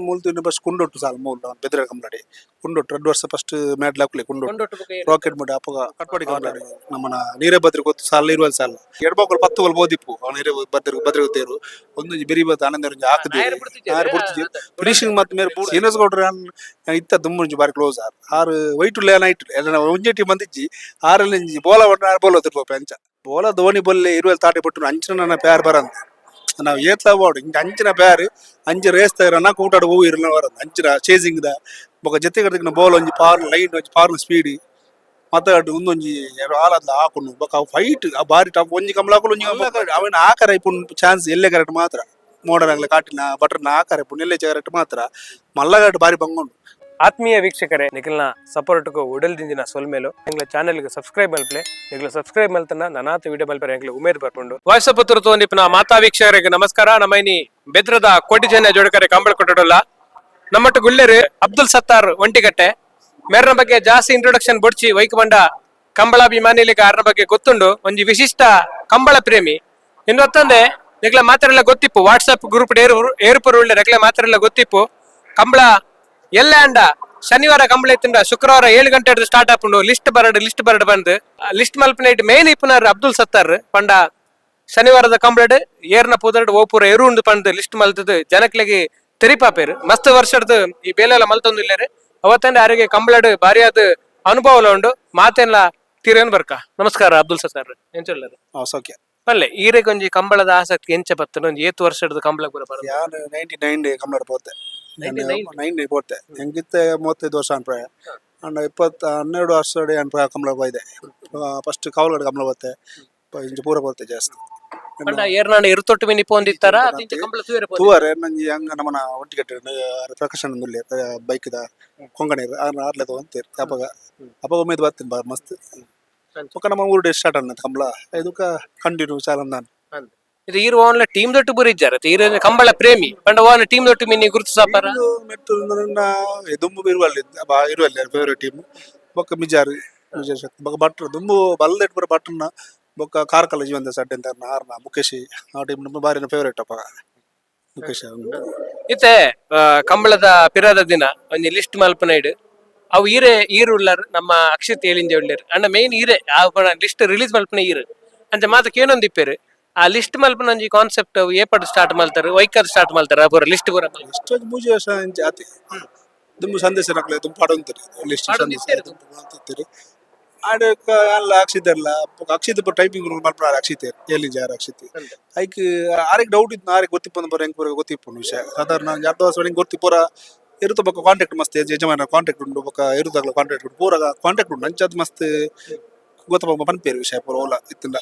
ಮೂಲ್ತು bus ಕುಂಡೊಟ್ಟು ಸಾಲ ಮೂಲ ಬೆದ್ರ ಕಂಬಳಡಿ ಕುಂಡೊಟ್ಟು 2 ವರ್ಷ ಫಸ್ಟ್ ಮ್ಯಾಡ್ ಲಾಕ್ಲೆ ಕುಂಡೊಟ್ಟು ಕೊಂಡೊಟ್ಟು ಬೊಕ ಏರ್? ರಾಕೆಟ್ ಮಾಡಿ ಅಪಗ ಕಟ್ಪಾಡಿ ಕಂಬಳಡಿ ನಮ್ಮನ ನೀರೇ ಬದ್ರಿ ಗೊತ್ತು ಸಾಲ ಇರುವಲ್ ಸಾಲ ಎಡ್ಬೋಕಲ್ 10 ಗೋಲ್ ಬೋದಿಪ್ಪು ಅವ್ನ ನೀರೇ ಬದ್ರಿ ಬದ್ರಿ ಗೊತ್ತೇರು ಒಂದೊಂಜಿ ಬೆರಿ ಬತ್ತ ಆನಂದ ಒಂಜಿ ಹಾಕದೆ ನಾಯರ್ ಬಿಡ್ತಿಜ್ಜೆರ್. ಆರು ಬಿಡ್ತಿಜ್ಜೆರ್. ಫಿನಿಶಿಂಗ್ ಮತ್ತೆ ಮೇರೆ ಸೀನಿಯರ್ಸ್ ಗೌಡ್ರ ಇತ್ತ ದುಮ್ಮುಂಜಿ ಬಾರಿ close R ಆರು ವೈಟ್ ಉಳ್ಳೆ ನೈಟ್ ಎಲ್ಲ ಒಂಜಿ ಟೀಮ್ ಬಂದಿಜ್ಜಿ ಆರಲ್ಲಿ ಒಂಜಿ ಬೋಲ ಒಟ್ಟು ಬೋಲ ತಿರ್ಪೋಪೆ ಅಂಚ ಬೋಲ ಧೋನಿ ಬೊಲ್ಲೆ ಇರುವಲ್ ತಾಟಿ ಪಟ್ಟು ಅಂಚಿನ ನನ್ನ ಪ್ಯಾರ್ ಬರಂತ ನಾವು ಏತ್ಲ ಬೋಡು ಇಂಚ ಅಂಚಿನ ಪ್ಯಾರ್ ಅಂಚ ರೇಸ್ ತಗರನ ಕೂಟಾಡು ಹೂವು ಇರಲ್ಲ ಬರಂತ ಅಂಚಿನ ಚೇಸಿಂಗ್ the ಬೊಕ ಜೊತೆ ಕಡೆದಿನ ಬೋಲ್ ಒಂಜಿ ಪಾರ್ ಲೈನ್ ಒಂಜಿ ಪಾರ್ನ ಸ್ಪೀಡ್ ಮತ್ತೆ ಅಡ್ ಒಂದೊಂಜಿ ಆಲದ್ಲ ಹಾಕೊಂಡು ಬೊಕ ಅವು ಫೈಟ್ ಆ ಬಾರಿ ಟಾಪ್ ಒಂಜಿ ಕಮಲ ಹಾಕೊಂಡು ಒಂಜಿ ಕಮಲ ಅವನ ಆಕಾರ ಇಪ್ಪುನ್ ಚಾನ್ಸ್ ಎಲ್ಲೇ ಕರೆಕ್ಟ್ ಮಾತ್ರ ಮೋಡರ್ ಆಗ್ಲಿ ಕಾಟಿನ ಬಟರ್ನ ಆಕಾರ ಇಪ್ಪುನ್ ಎಲ್ಲೇ ಕರೆಕ್ಟ್ ಮಾತ್ರ ಮಲ್ಲಗಾಟ್ ಬಾರಿ ಬಂಗುಂಡು. ಆತ್ಮೀಯ ವೀಕ್ಷಕರೇ, ನಿಖಲ್ನ ಸಪೋರ್ಟ್ಗೂ ಉಡಲ್ ದಿಂಜಿನ ಸೊಲ್ಮೇಲು. ಎಂಗ್ಲ ಚಾನೆಲ್ಗೆ ಸಬ್ಸ್ಕ್ರೈಬ್ ಮಲ್ಪಲೆ. ನಿಗ್ಲ ಸಬ್ಸ್ಕ್ರೈಬ್ ಮಲ್ತನ ನನಾತ ವಿಡಿಯೋ ಮಲ್ಪರೆ ಎಂಗ್ಲ ಉಮೇದ್ ಬರ್ಪುಂಡು. ವಾಯ್ಸ್ ಪತ್ರ ತೋನಿಪ್ನ ಮಾತಾ ವೀಕ್ಷಕರಿಗೆ ನಮಸ್ಕಾರ. ನಮ್ಮೈನಿ ಬೆದ್ರದ ಕೋಟಿ ಜನ ಜೋಡಕರೆ ಕಂಬಳ ಕೊಟ್ಟಡಲ್ಲ ನಮ್ಮಟ್ಟು ಗುಳ್ಳೆರು ಅಬ್ದುಲ್ ಸತ್ತಾರ್ ಒಂಟಿಗಟ್ಟೆ ಮೇರ್ನ ಬಗ್ಗೆ ಜಾಸ್ತಿ ಇಂಟ್ರೊಡಕ್ಷನ್ ಬೊಡ್ಚಿ. ವೈಕ್ ಬಂಡ ಕಂಬಳಾಭಿಮಾನಿಲಿಗೆ ಆರ್ನ ಬಗ್ಗೆ ಗೊತ್ತುಂಡು. ಒಂಜಿ ವಿಶಿಷ್ಟ ಕಂಬಳ ಪ್ರೇಮಿ. ಇನ್ನು ಅತ್ತಂದೆ ನಿಗ್ಲ ಮಾತ್ರೆಲ್ಲ ಗೊತ್ತಿಪ್ಪು, ವಾಟ್ಸ್ಆಪ್ ಗ್ರೂಪ್ ಏರು ಏರುಪುರು ಉಳ್ಳೆ ರೆಗ್ಲ ಮಾತ್ರೆಲ್ಲ ಗೊತ್ತಿಪ್ಪು. ಕಂಬಳ ಎಲ್ಲ ಅಂಡ ಶನಿವಾರ ಕಂಬಳ ಇತ್ತಿಂಡ ಶುಕ್ರವಾರ 7 ಗಂಟೆ ಹಿಡ್ದು ಸ್ಟಾರ್ಟ್ ಆಪುಂಡು. ಲಿಸ್ಟ್ ಬರಡ್ ಲಿಸ್ಟ್ ಬರಡ್ ಬಂದು ಲಿಸ್ಟ್ ಮಲ್ಪನೇಟ್ ಮೇನ್ ಇಪ್ಪುನಾರ್ ಅಬ್ದುಲ್ ಸತ್ತಾರ್. ಪಂಡ ಶನಿವಾರದ ಕಂಬಳಡ್ ಏರ್ನ ಪೂದರಡ್ ಓಪುರ ಎರು ಉಂಡು ಪಂದ್ ಲಿಸ್ಟ್ ಮಲ್ತದ ಜನಕ್ಲೆಗೆ ತೆರಿಪಾಪೇರು. ಮಸ್ತ್ ವರ್ಷಡ್ದು ಈ ಬೇಲೆಲ್ಲ ಮಲ್ತೊಂದು ಇಲ್ಲೇರು. ಅವತ್ತಂಡೆ ಆರಿಗೆ ಕಂಬಳಡ್ ಭಾರಿಯಾದ ಅನುಭವ ಉಂಡು. ಮಾತೆಲ್ಲ ತೀರೇನ್ ಬರ್ಕ. ನಮಸ್ಕಾರ ಅಬ್ದುಲ್ ಸತ್ತಾರ್, ಏನ್ ಚೊಲ್ಲರು? ಸೌಖ್ಯ. ಪಲ್ಲೆ, ಈರೆಗೆ ಒಂಜಿ ಕಂಬಳದ ಆಸಕ್ತಿ ಎಂಚ ಬತ್ತನ? ಒಂಜಿ ಏತ್ ವರ್ಷದ ಕಂಬಳ ಪೂರ ಬರ? ಯಾರು 99 ಕಂಬಳ ಪೋತೆ. 99? ನೈನ್ ಪೋತೆ. ಹೆಂಗಿತ್ತೆ 35 ವರ್ಷ ಅನ್ಪ್ರಾಯ ಅಂಡ 20 12 ವರ್ಷ ಅನ್ಪ್ರಾಯ ಕಂಬಳ ಹೋಯ್ದೆ. ಫಸ್ಟ್ ಕಾವಲ್ಗಡೆ ಕಂಬಳ ಹೋತೆ, ಇಂಚ ಪೂರ ಪೋತೆ ಜಾಸ್ತಿ. ಪಂಡ ಏರ್ನಾಣ ಇರುತೊಟ್ಟು ಮಿನಿ ಪೋಂದಿತ್ತಾರ ಇಂಚ ಕಂಬಳ ತೂಯರೆ ಪೋಂದಿ? ತೂವರೆ ನಂಜಿ ಹಂಗ ನಮ್ಮನ ಒಟ್ಟಿಗೆ ಪ್ರಕಾಶ್ ಉಲ್ಲೆ ಬೈಕ್ದ ಕೊಂಕಣಿ ಆರ್ಲೆ ತಗೊಂತೀರಿ. ಅಪಗ ಅಪಗ ಉಮೇದ್ ಬರ್ತೀನಿ ಬಾ ಮಸ್ತ್. ಬೊಕ್ಕ ನಮ್ಮ ಊರು ಸ್ಟಾರ್ಟ್ ಅನ್ನ ಕಂಬಳ ಇದಕ್ಕ ಕಂಟಿನ್ಯೂ ಚಾಲನ್ ನಾನು. ಇದು ಈರು ಓನ್ಲ ಟೀಮ್ ದೊಟ್ಟು ಬುರಿ ಇಜ್ಜಾರ. ಈರು ಕಂಬಳ ಪ್ರೇಮಿ ಪಂಡ ಓನ ಟೀಮ್ ದೊಟ್ಟು ಮಿನಿ ಗುರುತು ಸಾಪಾರ? ಮೆಟ್ಟು ದುಂಬು ಇರುವಲ್ಲಿ ಬಾ ಇರುವಲ್ಲಿ ಫೇವ್ರೇಟ್ ಟೀಮ್. ಬೊಕ್ಕ ಮಿಜಾರು ಮಿಜಾರ್ ಶಕ್ತಿ ಬೊಕ್ಕ ಭಟ್ರು ದುಂಬು ಬಲ್ದೆಟ್ ಬರ ಭಟ್ರನ್ನ. ಬೊಕ್ಕ ಕಾರ್ಕಳ ಜೀವಂತ ಸಡ್ಡೆ ಅಂತ ಆರ್ನ ಮುಖೇಶ್ ಆ ಟೀಮ್ ನಮ್ಮ ಬಾರಿ ಫೇವ್ರೇಟ್ ಅಪ್ಪ ಮುಖೇಶ್ ಅವ್ನು. ಇತ್ತೆ ಕಂಬಳದ ಪಿರಾದ ದಿನ ಒಂಜಿ ಲಿಸ್ಟ್ ಮಲ್ಪನ ಇಡು. ಅವು ಈರೆ ಈರು ಉಳ್ಳಾರ್ ನಮ್ಮ ಅಕ್ಷಿತ್ ಏಳಿಂಜೆ ಉಳ್ಳೇರ್ ಅಂಡ ಮೇನ್ ಈರೆ ಆ ಲಿಸ್ಟ್ ರಿಲೀಸ್ ಮಲ್ಪನ ಈರು ಅಂಚ ಮಾತ ಕೇನೊಂದು ಇಪ್ಪೇರು. ಆ ಲಿಸ್ಟ್ ಮಲ್ಪನ ಒಂಜಿ ಕಾನ್ಸೆಪ್ಟ್ ಏಪಡ್ ಸ್ಟಾರ್ಟ್ ಮಲ್ತಾರ, ವೈಕದ್ ಸ್ಟಾರ್ಟ್ ಮಲ್ತಾರ ಪೂರ ಲಿಸ್ಟ್ ಪೂರ? ಎಷ್ಟೊಂದು ಮೂಜಿ ವರ್ಷ ಇಂಚ ಆತಿ. ದುಂಬು ಸಂದೇಶ ನಕ್ಲೆ ದುಂಬು ಪಾಡೊಂತೀರಿ ಲಿಸ್ಟ್. ಪಾಡೊಂದು ಸಂದೇಶ ಇತ್ತೇರು. ದುಂಬು ಪಾಡೊಂತಿತ್ತೀರಿ. ಆಡೆ ಅಲ್ಲ ಅಕ್ಷಿತಲ್ಲ ಅಕ್ಷಿತ್ ಟೈಪಿಂಗ್ ಮಲ್ಪನ ಅಕ್ಷಿತ್ ಎಲ್ಲಿ ಜಾರ ಅಕ್ಷಿತ್. ಐಕ್ ಆರಿಗೆ ಡೌಟ್ ಇತ್ತು. ಆರಿಗೆ ಗೊತ್ತಿಪ್ಪು ಬರ ಹೆಂಗ್ ಪೂರ ಗೊತ್ತಿಪ್ಪು ವಿಷಯ. ಸಾಧಾರಣ ಒಂಜಿ ಅರ್ಧ ವರ್ಷ ಹೆಂಗ್ ಗೊತ್ತಿ ಪೂರ ಇರುತ್ತ. ಬೊಕ್ಕ ಕಾಂಟ್ಯಾಕ್ಟ್ ಮಸ್ತ್ ಯಜಮಾನ ಕಾಂಟ್ಯಾಕ್ಟ್ ಉಂಟು. ಬೊಕ್ಕ ಇರುತ್ತಾಗಲ ಕಾಂಟ್ಯಾಕ್ಟ್ ಉಂಟು, ಪೂರ ಕಾಂಟ್ಯಾಕ್ಟ್ ಉಂಟು. ಅಂಚಾದ್ ಮಸ್ತ್ ಗೊತ್ತ ಪನ್ಪೇರು ವಿಷಯ ಪೂರ ಓಲ ಇತ್ತಿಂದ.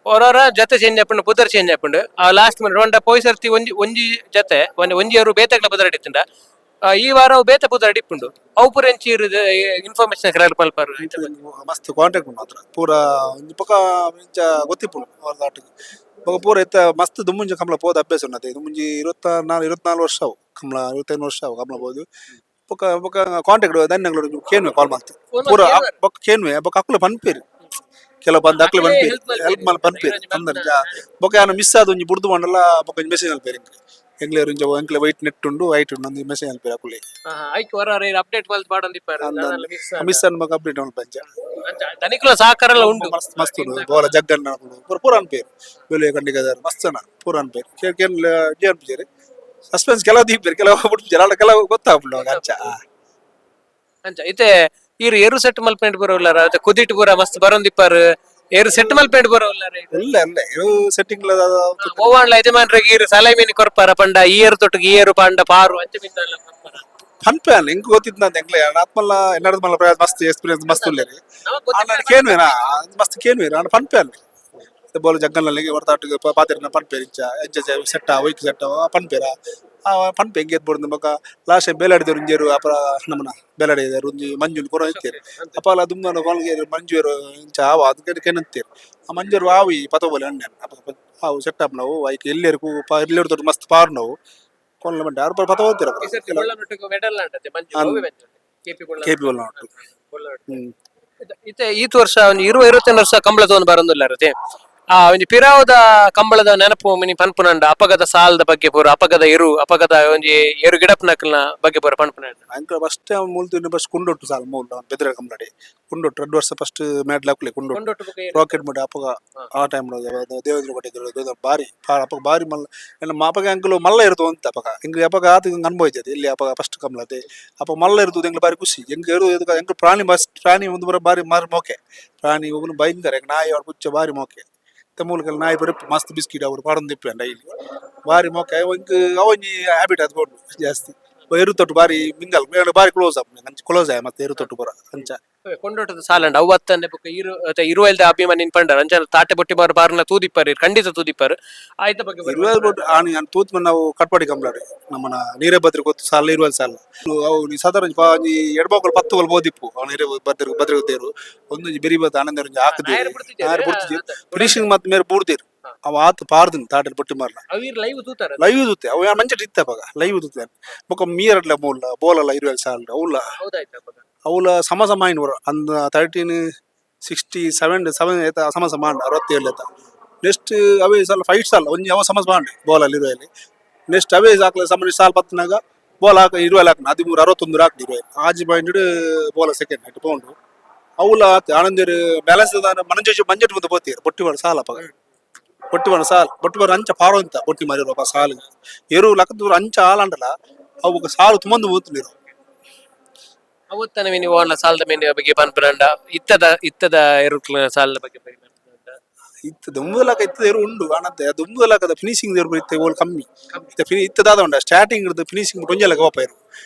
ಒರೊರ ಜೊತೆ ಚೇಂಜ್ ಆಪುಂಡು, ಪುದರ್ ಚೇಂಜ್ ಆಪುಂಡು. ಆ ಲಾಸ್ಟ್ ಮಿನಿಟ್ ಒಂಡ ಪೋಯ್ ಸರ್ತಿ ಒಂಜಿ ಒಂಜಿ ಜೊತೆ ಒಂಜಿ ಒಂಜಿ ಅವರು ಬೇತೆಗ್ಲ ಪುದರ್ ಇತ್ತಿಂಡ. ಈ ವಾರ ಅವು ಬೇತೆ ಪುದರ್ ಇಪ್ಪುಂಡು. ಅವು ಪೂರ ಎಂಚಿ ಇನ್ಫಾರ್ಮೇಶನ್ ಕಲೆಕ್ಟ್ ಮಲ್ಪಾರು? ಮಸ್ತ್ ಕಾಂಟ್ಯಾಕ್ಟ್ ಉಂಟು ಮಾತ್ರ ಪೂರ. ಒಂಜಿ ಬೊಕ್ಕ ಇಂಚ ಗೊತ್ತಿಪ್ಪುಂಡು ಅವ್ರ ಆಟಕ್ಕೆ. ಬೊಕ್ಕ ಪೂರ ಇತ್ತ ಮಸ್ತ್ ದುಮ್ಮುಂಜಿ ಕಂಬಳ ಪೋದ ಅಭ್ಯಾಸ ಉನ್ನತೆ. ದುಮ್ಮುಂಜಿ 24 24 ವರ್ಷ ಅವು ಕಂಬಳ, 25 ವರ್ಷ ಅವು ಕಂಬಳ ಪೋದು. ಬೊಕ್ಕ ಬೊಕ್ಕ ಕಾಂಟ್ಯಾಕ್ಟ್ ಧನ್ಯಗಳು ಕೇನ್ವೆ ಕಾಲ್ ಮಾಡ್ತು ಪೂರ. ಬೊಕ್ಕ ಕೇನ್ವೆ. ಬೊಕ್ಕ ಅಕ್ಲು ಪನ್ಪೇರು, ಕೆಲವು ಬಂದು ಅಕ್ಲು ಅಕ್ಲೇ ಪನ್ಪೇರು. Help ಮಲ್ಪೇರು. ಹೆಲ್ಪ್ ಮಲ್ ಪನ್ಪೇರು ಅಂದ್ರೆ. ಬೊಕ್ಕ ಯಾನ ಮಿಸ್ ಆದ ಒಂಜಿ ಬುಡ್ದು ಮಂಡಲ ಬೊಕ್ಕ ಒಂಜಿ ಮೆಸೇಜ್ ಅಲ್ಪೇರು. ಎಂಗ್ಲೇರು ಇಂಚ ಎಂಕ್ಲೆ ವೈಟ್ ನೆಟ್ ಉಂಡು ವೈಟ್ ಉಂಡು ಒಂದು ಮೆಸೇಜ್ ಅಲ್ಪೇರು ಅಕುಲೆ. ಐಕ್ ಹೊರ ಅಪ್ಡೇಟ್ ಮಲ್ತ್ ಪಾಡೊಂದಿಪ್ಪಾರು. ಅಂದ್ ಮಿಸ್ ಅನ್ ಬೊಕ್ಕ ಅಪ್ಡೇಟ್ ಮಲ್ಪ ಅಂಚ. ದನಿಕುಲ ಸಹಕಾರ ಎಲ್ಲ ಉಂಟು. ಮಸ್ತ್ ಮಸ್ತ್ ಉಂಡು. ಬೋಲ ಜಗ್ಗಣ್ಣ ಪೂರ ಪೂರ ಅನ್ಪೇರು. ಬೆಲೆ ಖಂಡಿಗದಾರ ಮಸ್ತ್ ಜನ ಪೂರ ಅನ್ಪೇರು. ಕೇಳ್ ಕೇಳ್ ಅನ್ಪೇರು. ಸಸ್ಪೆನ್ಸ್ ಕೆಲವು ದೀಪೇರು, ಕೆಲವು ಬಿಡ್ಪಿಜಾರ. ಅಲ್ಲ ಕೆಲವು ಗೊತ್ತಾಗ್ಬಿಡು ಅವಾಗ ಅಂಚ. ಅಂಚ ಇತ್ತೆ ಈರು ಎರು ಸೆಟ್ ಮಲ್ಪೆಂಟ್ ಬರೋಲ್ಲಾರ? ಅತ್ತೆ ಕುದಿಟ್ ಪೂರ ಮಸ್ತ್ ಬರೋಂದಿಪ್ಪಾರು. ಏರು ಸೆಟ್ ಮಲ್ಪೆಂಟ್ ಬರೋಲ್ಲಾರ? ಎಲ್ಲ ಎಲ್ಲ ಇವು ಸೆಟ್ಟಿಂಗ್. ಓವಾಂಡ್ಲ ಯಜಮಾನ್ರಿಗೆ ಈರು ಸಲಹೆ ಮೀನು ಕೊರ್ಪಾರ? ಪಂಡ ಈ ಏರು ತೊಟ್ಟಿಗೆ ಈ ಏರು ಪಾಂಡ ಪಾರು ಅಂಚ ಮಿಂದಲ್ಲ ಕೊರ್ಪಾರ? ಪನ್ಪೆ ಅಲ್ಲ ಹಿಂಗ್ ಗೊತ್ತಿತ್ತು ಅಂತ ಎಂಗ್ಲೆ ಆತ್ಮಲ್ಲ ಎನ್ನಡದ ಮಲ್ಲ ಪ್ರಯಾಸ ಮಸ್ತ್ ಎಕ್ಸ್ಪೀರಿಯನ್ಸ್ ಮಸ್ತ್ ಉಲ್ಲೇರಿ. ಕೇನ್ವೇನಾ ಮಸ್ತ್ ಕೇನ್ವೇರ ಅಣ್ಣ ಪನ್ಪೆ ಅಲ್ಲ ಬೋಲ ಜಗ್ಗನಲ್ಲಿ ಹೊರತಾಟ ಪಾತಿರನ ಪನ್ಪೇರು. ಇಂಚ ಎಂಚ ಸೆಟ್ಟ ವೈಕ್ ಸೆಟ್ಟ ಪನ್ಪೇರ. ಆ ಪನ್ಪೆ ಹೆಂಗೆ ಎತ್ಬೋಡ್ದು. ಬೊಕ್ಕ ಲಾಸ್ಟ್ ಬೇಲಾಡಿದವರು ಇಂಜೇರು ಅಪರ ನಮ್ಮನ ಬೇಲಾಡಿದರು ಒಂಜಿ ಮಂಜುನ್ ಕೊರ ಇತ್ತೇರು. ಅಪಾಲ ದುಮ್ಮನ ಕೊಲ್ಗೇರು ಮಂಜುರು ಇಂಚ ಆವ ಅದಕ್ಕೆ ಕೆನಂತೇರು. ಆ ಮಂಜರು ಆವು ಈ ಪತ ಬೋಲೆ ಅಣ್ಣೆ ಆವು ಸೆಟ್ ಅಪ್ ನಾವು ಐಕ್ ಎಲ್ಲೇರು ಎಲ್ಲೇರು ದೊಡ್ಡ ಮಸ್ತ್ ಪಾರ್ ನಾವು ಕೊಲ್ಲ ಮಂಡೆ ಆರು ಪತ ಹೋಗ್ತೀರ. ಈ ಸರ್ತಿ ಬೊಳ್ಳನೊಟ್ಟಿಗೆ ಮೆಡಲ್ ಅಂಟತೆ ಮಂಜು. ಅಂದ್. ಅವೇ ಮಂಜು ಕೆಪಿ ಬೊಳ್ಳ. ಕೆ ಪಿ ಬೊಲ್ಲ ಬೊಳ್ಳನೊಟ್ಟು. ಹ್ಮ್. ಇತ್ತೆ ಈತ್ ವರ್ಷ ಒಂದು 20 25 ವರ್ಷ ಕಂಬಳ ತಗೊಂಡು ಬರೋದಿಲ್ಲ ಅರತೆ. ಆ ಒಂಜಿ ಪಿರಾವುದ ಕಂಬಳದ ನೆನಪು ಮಿನಿ ಪನ್ಪುನಂಡ ಅಪಗದ ಸಾಲದ ಬಗ್ಗೆ ಪೂರ, ಅಪಗದ ಎರು, ಅಪಗದ ಒಂಜಿ ಎರು ಗಿಡಪ್ನಕ್ಲ್ನ ಬಗ್ಗೆ ಪೂರ ಪನ್ಪುನಂಡ. ಅಂಕ ಫಸ್ಟ್ ಮೂಲ ಫಸ್ಟ್ ಕುಂಡೊಟ್ಟು ಸಾಲ ಮೂಲ ಬೆದ್ರ ಕಂಬಳಡಿ ಕುಂಡೊಟ್ಟು 2 ವರ್ಷ ಫಸ್ಟ್ ಮ್ಯಾಡ್ಲ ಹಾಕ್ಲಿ ಕುಂಡೊಟ್ಟು ರಾಕೆಟ್ ಮಾಡಿ ಅಪಗ. ಆ ಟೈಮ್ ದೇವೇಂದ್ರ ಕೊಟ್ಟಿದ್ರು ಬಾರಿ ಅಪಗ ಬಾರಿ ಮಲ್ಲ ನಮ್ಮ ಅಪಗ ಅಂಕಲು ಮಲ್ಲ ಇರುದು ಅಂತ. ಅಪಗ ಹಿಂಗ ಅಪಗ ಆತ ಹಿಂಗ ಅನುಭವಿಸ್ತದೆ ಇಲ್ಲಿ. ಅಪಗ ಫಸ್ಟ್ ಕಮಲತೆ ಅಪ ಮಲ್ಲ ಇರುದು ಎಂಗ್ಲ ಬಾರಿ ಖುಷಿ. ಹೆಂಗ ಇರುದು ಎಂಕ್ ಪ್ರಾಣಿ ಬಸ್ ಪ್ರಾಣಿ ಒಂದು ಬರ ಬಾರಿ ಮಾರಿ ಮೋಕೆ ಪ್ರಾಣಿ ಒಬ್ಬನು ಭಯಂಕರ. ಎಂಕ್ ನಾಯಿ ಅವ್ರ ಪುಚ್ಚ ಬಾರಿ ಮೋಕೆ. ಮೂಲಕ ನಾಯಿ ಬರೀ ಮಸ್ತ್ ಬಿಸ್ಕಿಟ್ ಅವರು ಪಾಡೊಂದು ಡೈಲಿ ಬಾರಿ ಮೋಕೆ. ಎಂಕ್ ಅವೊಂಜಿ ಹ್ಯಾಬಿಟ್ ಅದು ಕೊಂಡು ಜಾಸ್ತಿ ಎರು ತೊಟ್ಟು ಬಾರಿ ಮಿಂಗಲ್ ಮೇಡ ಬಾರಿ ಕ್ಲೋಸ್ ಅಪ್ ಅಂಚ ಕ್ಲೋಸ್ ಆಯ ಮತ್ತೆ ಎರು ತೊಟ್ಟು ಬರ ಅಂಚ. ಕೊಂಡೋಟದ ಸಾಲಂಡ ಅವತ್ತನ್ನೆ ಬೊಕ್ಕ ಇರು ಇರುವಲ್ದ ಅಭಿಮಾನಿ ಪಂಡರ್ ಅಂಚ ತಾಟೆ ಬೊಟ್ಟಿ ಬಾರ ಬಾರ್ನ ತೂದಿಪ್ಪಾರು, ಖಂಡಿತ ತೂದಿಪ್ಪಾರು ಆಯ್ತ ಬಗ್ಗೆ. ಇರುವಲ್ ಬೊಟ್ಟು ಆಣಿ ನಾನು ತೂತ್ ನಾವು ಕಟ್ಪಾಡಿ ಕಂಬ್ಲಾಡಿ ನಮ್ಮನ ನೀರೇ ಬದ್ರಿ ಗೊತ್ತು ಸಾಲ ಇರುವಲ್ ಸಾಲ. ಅವು ನೀ ಸಾಧಾರಣ ಒಂಜಿ ಎಡ್ಬೋಕಲ್ 10 ಗೋಲ್ ಬೋದಿಪ್ಪು. ಅವ್ನು ನೀರೇ ಬದ್ರಿ ಬದ್ರಿ ಗೊತ್ತೇರು ಒಂದೊಂಜಿ ಬೆರಿ ಬತ್ತ ಆನಂದ ಒಂಜಿ ಹಾಕದೇರು ಆರು ಬಿಡ್ತಿದ್ರು. ಫಿನಿಶಿಂಗ್ ಮತ್ತೆ ಮೇರೆ ಬೂಡ್ದೇರು ಅವ ಆತು ಪಾರ್ದಿನ ತಾಟಲ್ ಬೊಟ್ಟಿ ಮಾರ್ಲ. ಅವೀರ್ ಲೈವ್ ತೂತಾರ. ಲೈವ್ ಇರುತ್ತೆ ಅವ ಮಂಚಟ್ ಇತ್ತ ಅವಾಗ ಲೈವ್ ಇರುತ್ತೆ. ಬೊಕ್ಕ ಮೀರಡ್ಲ ಮೂಲ ಬೋಲಲ್ಲ ಇರುವಲ್ ಸಾಲ ಅವಲ್ಲ. ಹೌದಾಯ್ತು ಅಪಗ. ಅವಲ ಸಮ ಸಮ ಐನೂರು ಅಂದ 13 67 7 ಏತ ಸಮ ಸಮ ಆಂಡ್ 67 ಏತ. ನೆಕ್ಸ್ಟ್ ಅವೇ ಸಲ ಫೈಟ್ ಸಾಲ ಒಂಜಿ ಅವ ಸಮ ಸಮ ಆಂಡ್ ಬೋಲಲ್ಲಿ ಇರುವಲ್ಲಿ. ನೆಕ್ಸ್ಟ್ ಅವೇ ಸಾಕ್ಲ ಸಮ ಸಾಲ್ ಪತ್ತನಾಗ ಬೋಲ್ ಹಾಕ ಇರುವಲ್ ಹಾಕನ 13 61 ಹಾಕ್ದು ಇರುವಲ್ ಆಜಿ ಪಾಯಿಂಟ್ ಬೋಲ ಸೆಕೆಂಡ್ ಅಟ್ ಪೌಂಡು ಅವಲ ಆತ ಆನಂದಿರು ಬ್ಯಾಲೆನ್ಸ್ ಮನಂಜು ಮಂಜಟ್ ಮುಂದೆ ಬೋತೀರು ಬೊಟ್ಟಿ ಮಾಡ ಸಾಲ ಅಪಗ ಬೊಟ್ಟಿ ಮಾಡ ಸಾಲ್ ಬೊಟ್ಟಿ ಮಾಡ ಅಂಚ ಪಾರೋ ಅಂತ ಬೊಟ್ಟಿ ಮಾರಿರೋ ಸಾಲು ಎರು ಲಕ್ಕದೂರು ಅಂಚ ಆಲಾಂಡಲ ಅವು ಸಾಲು ತುಂಬಂದು ಮೂತು. ಅವತ್ತನ ಮಿನಿ ಓನ್ಲ ಸಾಲದ ಮಿನಿ ಬಗ್ಗೆ ಪನ್ಪುನಂಡ ಇತ್ತದ ಇತ್ತದ ಎರುಕ್ಲ ಸಾಲದ ಬಗ್ಗೆ ಪನ್ಪುನಂಡ. ಇತ್ತು ದುಂಬುದಲಾಕ ಇತ್ತು ಎರು ಉಂಡು ಅನಂತೆ ದುಂಬುದಲಾಕದ ಫಿನಿಶಿಂಗ್ ದೇರು ಇತ್ತೆ ಓಲ್ ಕಮ್ಮಿ ಇತ್ತೆ ಫಿನಿ ಇತ್ತದಾದ ಉಂಡ ಸ್ಟಾರ್ಟಿಂಗ್ ಹಿಡಿದು ಫಿನಿಶಿಂಗ್ ಒಂಜಲಕ ಪಾಪ ಇರು.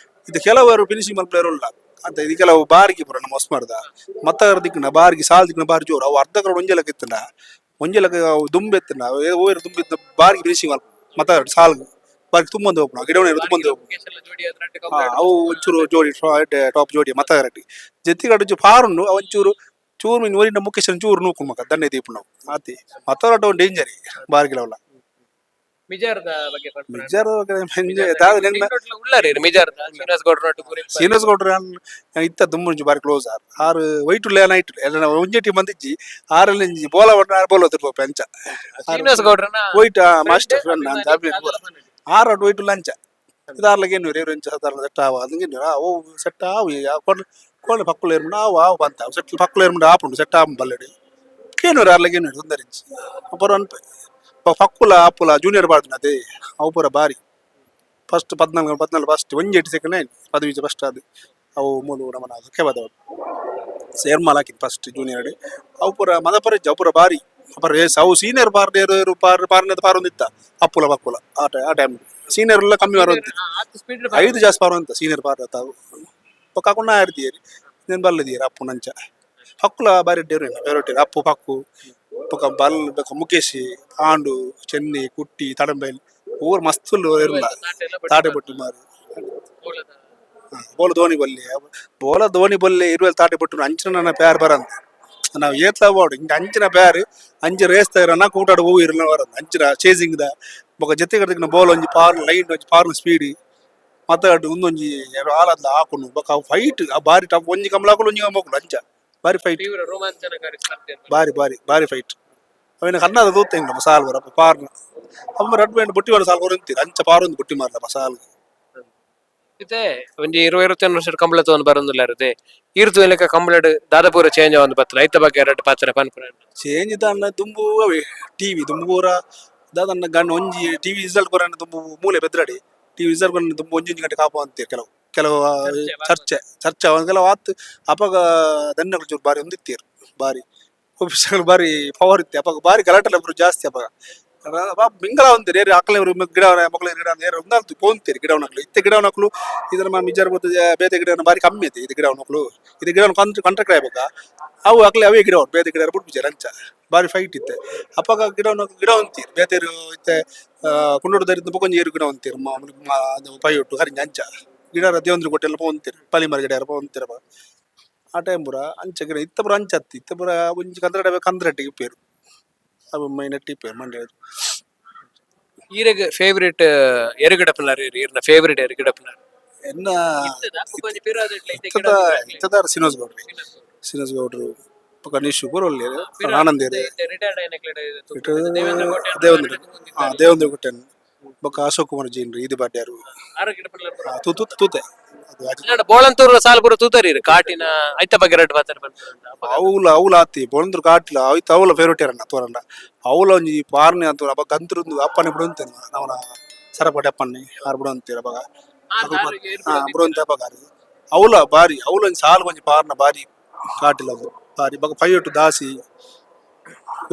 ಇದು ಕೆಲವರು ಫಿನಿಶಿಂಗ್ ಮಲ್ಪಲೇರು ಉಲ್ಲ ಅಂತ. ಇದು ಕೆಲವು ಬಾರಿಗೆ ಪೂರ ನಮ್ಮ ಹೊಸ್ಮಾರ್ದ ಮತ್ತ ದಿಕ್ಕಿನ ಬಾರಿಗೆ ಸಾಲ್ ದಿಕ್ಕಿನ ಬಾರಿ ಜೋರು. ಅವು ಅರ್ಧ ಕರೋಡ್ ಒಂಜಲಕ ಇತ್ತಂಡ ಒಂಜಲಕ ಅವು ದುಂಬೆತ್ತಂಡ ಓಯರ್ ದುಂಬಿದ್ದ ಬಾರಿಗೆ ಫಿನಿಶಿಂಗ್ ಮಲ್ಪ ಮತ್ತ ಸಾಲ್ ಬಾರಿಗೆ ತುಂಬೊಂದು ಹೋಗ್ನ ಗಿಡವನ್ನ ತುಂಬೊಂದು ಹೋಗ್ನ. ಅವು ಒಂಚೂರು ಜೋಡಿ ಟಾಪ್ ಜೋಡಿ ಮತ್ತ ಕರೆಕ್ಟ್ ಜೊತೆಗಾಡು ಫಾರುಂಡು. ಅವು ಒಂಚೂರು ಚೂರು ಮೀನು ಒರಿನ ಮುಖೇಶ್ ಚೂರು ನೂಕು ಮಗ ದಂಡೆ ದೀಪ ನಾವು ಆತಿ ಮತ್ತ ಡೇಂಜರ್ ಬಾರ್ಗಿಲವಲ್ಲ. ಮಿಜಾರ್ದ ಬಗ್ಗೆ ಪನ್ಪುನಂಡ. ಮಿಜಾರ್ ನಿನ್ನ ಉಳ್ಳಾರಿ ಮಿಜಾರ್ದ ಶ್ರೀನಿವಾಸ್ ಗೌಡ್ರ. ಸೀನಿಯರ್ಸ್ ಗೌಡ್ರ ಇತ್ತ ದುಮ್ಮುಂಜಿ ಬಾರಿ ಕ್ಲೋಸ್ ಆರ್ ಆರು ವೈಟ್ ಉಳ್ಳೆ ನೈಟ್ ಎಲ್ಲ ಒಂಜಿ ಟೀಮ್ ಬಂದಿಜ್ಜಿ ಆರಲ್ಲಿ ಇಂಜಿ ಬೋಲ ಒಟ್ಟ ಬೋಲ ತಿರ್ಪೋಪೆ ಅಂಚ. ಶ್ರೀನಿವಾಸ್ ಗೌಡ್ರನ white master friend ಅಂತ ಅಭಿಮಾನಿ. ಆರು ಅಟ್ ವೈಟ್ ಉಳ್ಳ ಅಂಚ ಇದಾರ್ಲಗೆ ಏನು ರೇರು ಇಂಚ ಸಾಧಾರಣ ಸೆಟ್ ಆವ ಅದಕ್ಕೆ ಅವು ಸೆಟ್ ಆವು ಕೊಂಡು ಕೋಣ ಪಕ್ಕುలు ಏರ್ಮುಂಡು ಆವು ಆವು ಬಂತ ಸೆಟ್ ಪಕ್ಕುలు ಏರ್ಮುಂಡು ಆಪುಂಡು ಸೆಟ್ ಆಪು ಬల్లಡಿ ಕೇನೂರು ಆರ್ಲಗೆ ಏನು ತೊಂದರೆ ಇಂಚಿ ಅಪರ ಅನ್ಪೆ ಪಕ್ಕುಲ ಆಪುಲ ಜೂನಿಯರ್ ಬಾರ್ದು ಅದೇ ಅವು ಪೂರ ಬಾರಿ ಫಸ್ಟ್ 14 14 ಫಸ್ಟ್ ಒಂಜಿ ಎಟ್ಟು ಸೆಕೆಂಡ್ ಪದವಿ ಫಸ್ಟ್ ಅದು ಅವು ಮೂಲು ನಮನ ಕೆಬದವು ಸೇರ್ಮಾಲ್ ಹಾಕಿದ್ದು ಫಸ್ಟ್ ಜೂನಿಯರ್. ಅವು ಪೂರ ಮದಪರ ಅವು ಪೂರ ಬಾರಿ ಅಪರ ರೇಸ್. ಅವು ಸೀನಿಯರ್ ಬಾರ್ನೇರು ಪಾರ್ ಪಾರ್ನೇದ ಪಾರೊಂದಿತ್ತ ಅಪ್ಪುಲ ಪಕ್ಕುಲ ಆ ಆ ಟೈಮ್ ಸೀನಿಯರ್ ಎಲ್ಲ ಕಮ್ಮಿ ಬರುವಂತ 5 ಜಾಸ್ತಿ ಪಾರುವಂತ ಸೀನಿಯರ್ ಪಾರ್ ತಾವು ಪಕ್ಕಾಕೊಂಡು ಆಡ್ತೀರಿ నేను ಬಲ್ಲದೀರ ಅಪ್ಪು ನಂಚ ಪಕ್ಕುಲ ಬಾರಿ ಡೇರು ಬೇರೊಟ್ಟಿರು ಅಪ್ಪು ಪಕ್ಕು ಪಕ್ಕ ಬಲ್ ಬೊಕ್ಕ ಮುಖೇಶಿ ಪಾಂಡು ಚೆನ್ನಿ ಕುಟ್ಟಿ ತಡಂಬೈಲ್ ಊರು ಮಸ್ತ್ ಇರಲ್ಲ ತಾಟೆ ಬೊಟ್ಟಿ ಮಾರು ಬೋಲ ಧೋನಿ ಬಲ್ಲಿ ಬೋಲ ಧೋನಿ ಬಲ್ಲಿ ಇರುವಲ್ಲಿ ತಾಟೆ ಬೊಟ್ಟು ಅಂಚಿನ ನನ್ನ ಪ್ಯಾರ್ ಬರಂತ ನಾವು ಏತ್ಲ ಬೋಡು ಹಿಂಗೆ ಅಂಚಿನ ಪ್ಯಾರ್ ಅಂಚು ರೇಸ್ ತಗರನ ಕೂಟಾಡು ಹೂವು ಇರಲ್ಲ ಬರಂತ ಅಂಚಿನ ಚೇಸಿಂಗ್ the ಬೊಕ್ಕ ಜೊತೆ ಕಡೆದಿನ ಬೋಲ್ ಒಂಜಿ ಪಾರ್ ಲೈನ್ ಒಂಜಿ ಪಾರ್ನ ಸ್ಪೀಡ್ ಮತ್ತೆ ಅಡು ಒಂದೊಂಜಿ ಆಲದ್ಲ ಹಾಕೊಂಡು ಬೊಕ್ಕ ಅವು ಫೈಟ್ ಆ ಬಾರಿ ಟಪ್ ಒಂಜಿ ಕಮಲ ಹಾಕೊಂಡು ಒಂಜಿ ಕಮಲ ಅಂಚ ಬಾರಿ ಫೈಟ್. ತೀವ್ರ ರೋಮಾಂಚನಕಾರಿ ಸ್ಪರ್ಧೆ. ಬಾರಿ ಬಾರಿ ಬಾರಿ ಫೈಟ್. ಅವೇನು ಕನ್ನಡ ದೂತ ನಮ್ಮ ಸಾಲ್ ಬರಪ್ಪ ಪಾರ್ನ ಅಮ್ಮ ರಡ್ ಬೇಂಡ್ ಬುಟ್ಟಿ ಮಾರ ಸಾಲ್ ಹೊರಂತೀರ ಅಂಚ ಪಾರೊಂದು ಬುಟ್ಟಿ ಮಾರಲಪ್ಪ ಸಾಲ್. ಇತ್ತೆ ಒಂಜಿ 20 21 ವರ್ಷ ಕಂಬಳ ತಗೊಂಡು ಬರೋದಿಲ್ಲ ಇರುತ್ತೆ ಇರ್ತು ಲೆಕ್ಕ ಕಂಬಳಡ್ ದಾದಾಪುರ ಚೇಂಜ್ ಒಂದು ಬತ್ತಲ ಐತ ಬಗ್ಗೆ ಎರಡು ಪಾತ್ರ ಪನ್ಪುರ. ಚೇಂಜ್ ದಾನ್ನ ದುಂಬು ಅವೇ ಟಿವಿ ದುಂಬು ಪೂರ ದಾದನ್ನ ಗಂಡ ಒಂಜಿ ಟಿವಿ ರಿಸಲ್ಟ್ ಬರೋಣ ದುಂಬು ಮೂಲೆ ಬೆದ್ರಡಿ ಟಿವಿ ರಿಸಲ್ಟ್ ಬರೋಣ ದುಂಬು ಒಂಜಿ ಒಂಜಿ ಗಂಟೆ ಕಾಪು ಅಂತೀರಿ. ಕೆಲವು ಕೆಲವು ಚರ್ಚೆ ಚರ್ಚೆ ಅವ ಕೆಲವು ಆತು ಅಪಗ ದನ್ನಗಳು ಚೂರು ಬಾರಿ ಹೊಂದಿತ್ತೀರು ಬಾರಿ ಆಫೀಸರ್ಗಳು ಬಾರಿ ಪವರ್ ಇತ್ತು ಅಪಗ ಬಾರಿ ಗಲಾಟೆ ಒಬ್ರು ಜಾಸ್ತಿ ಅಪಗ ಮಿಂಗಲ ಒಂದಿರಿ ಏರಿ ಅಕ್ಕಲೆ ಗಿಡ ಮಕ್ಕಳ ಗಿಡ ಏರು ಒಂದಾಲ್ತು ಪೋಂತೀರಿ ಗಿಡವನಕ್ಲು ಇತ್ತೆ ಗಿಡವನಕ್ಲು ಇದರ ಮಿಜಾರ್ ಬರ್ತದೆ ಬೇತೆ ಗಿಡ ಬಾರಿ ಕಮ್ಮಿ ಐತೆ. ಇದು ಗಿಡವನಕ್ಲು ಇದು ಗಿಡ ಕಾಂಟ್ರಾಕ್ಟ್ ಆಗ್ಬೇಕಾ ಅವು ಅಕ್ಲೆ ಅವೇ ಗಿಡ ಬೇತೆ ಗಿಡ ಬಿಟ್ಬಿಚಾರ ಅಂಚ ಬಾರಿ ಫೈಟ್ ಇತ್ತೆ ಅಪ್ಪಗ ಗಿಡವನ ಗಿಡ ಅಂತೀರಿ ಬೇತೇರು ಇತ್ತೆ ಕುಂಡೋಡು ಬೊಕೊಂಜಿ ಏರು ಗಿಡ ಅಂತೀರಿ ಮಾಮೂಲಿ ಅದು ಪೈಯೊಟ್ಟು ಕರಿಂಜ ಅಂಚ ಗಿಡ ದೇವಂದ್ರ ಕೊಟ್ಟೆಲ್ಲ ಪೋಂತೀರಿ ಪಲಿಮರ ಗಿಡ ಪೋಂತೀರ ಆ ಟೈಮ್ ಪೂರ ಅಂಚ ಗಿಡ ಇತ್ತ ಪೂರ ಅಂಚ ಅತ್ತಿ ಇತ್ತ ಪೂರ ಒಂಜಿ ಕಂದ್ರಡ ಕಂದ್ರಟ್ಟಿಗೆ ಪೇರು ಅವು ಮೈ ನೆಟ್ಟಿ ಪೇರು ಮಂಡ್ಯ. ಈರೆಗ್ ಫೇವರೇಟ್ ಎರುಗಡಪ್ಪನಾರ್ ಈರ್ನ ಫೇವರೇಟ್ ಎರುಗಡಪ್ಪನಾರ್? ಎನ್ನ ಇತ್ತದ ಇತ್ತದಾರ ಶ್ರೀನಿವಾಸ್ ಗೌಡ್ರಿ ಶ್ರೀನಿವಾಸ್ ಗೌಡ್ರು. ಬೊಕ ನಿಶು ಪೂರ ಉಲ್ಲೆರ್. ಆನಂದೆರ್. ರಿಟೈರ್ಡ್. ದೇವೇಂದ್ರ, ದೇವೇಂದ್ರ ಕೊಟ್ಟೆನ್ ಬೊಕ ಅಶೋಕ್ ಕುಮಾರ್ ಜೈನ್ರು ಇದು ಬಾಡ್ಯಾರು. ತೂತು ತೂತೆ ಅದು ಅಜ್ಜಿ. ಬೋಳಂತೂರು ಸಾಲ್ಪುರ ತೂತರಿ ಕಾಟಿನ ಐತ ಬಗ್ಗೆ ರೆಡ್ ಮಾತಾಡ್. ಅವುಲ ಅವುಲ ಆತಿ ಬೊಳಂದ್ರು ಕಾಟ್ಲ ಅಯ್ತ ಅವುಲ ಫೇವರೇಟ್ ಇರಣ್ಣ ತೋರಣ್ಣ. ಅವುಲ ಒಂಜಿ ಪಾರ್ನೆ ಅಂತ ಅಪ್ಪ ಗಂತ್ರು ಅಪ್ಪನೆ ಬಿಡು ಅಂತೇನೆ. ಅವನ ಸರಪಟೆ ಅಪ್ಪನ್ನೆ ಆರ್ ಬಿಡು ಅಂತೀರ ಅವಾಗ ಬಿಡು ಅಂತ ಅಪ್ಪಗ ಅವುಲ ಬಾರಿ. ಅವುಲ ಒಂಜಿ ಸಾಲು ಒಂಜಿ ಪಾರ್ನ ಬಾರಿ ಕಾಟಿಲ. ಅದು ಬಾರಿ. ಬೊಕ ಪೈಯೊಟ್ಟು ದಾಸಿ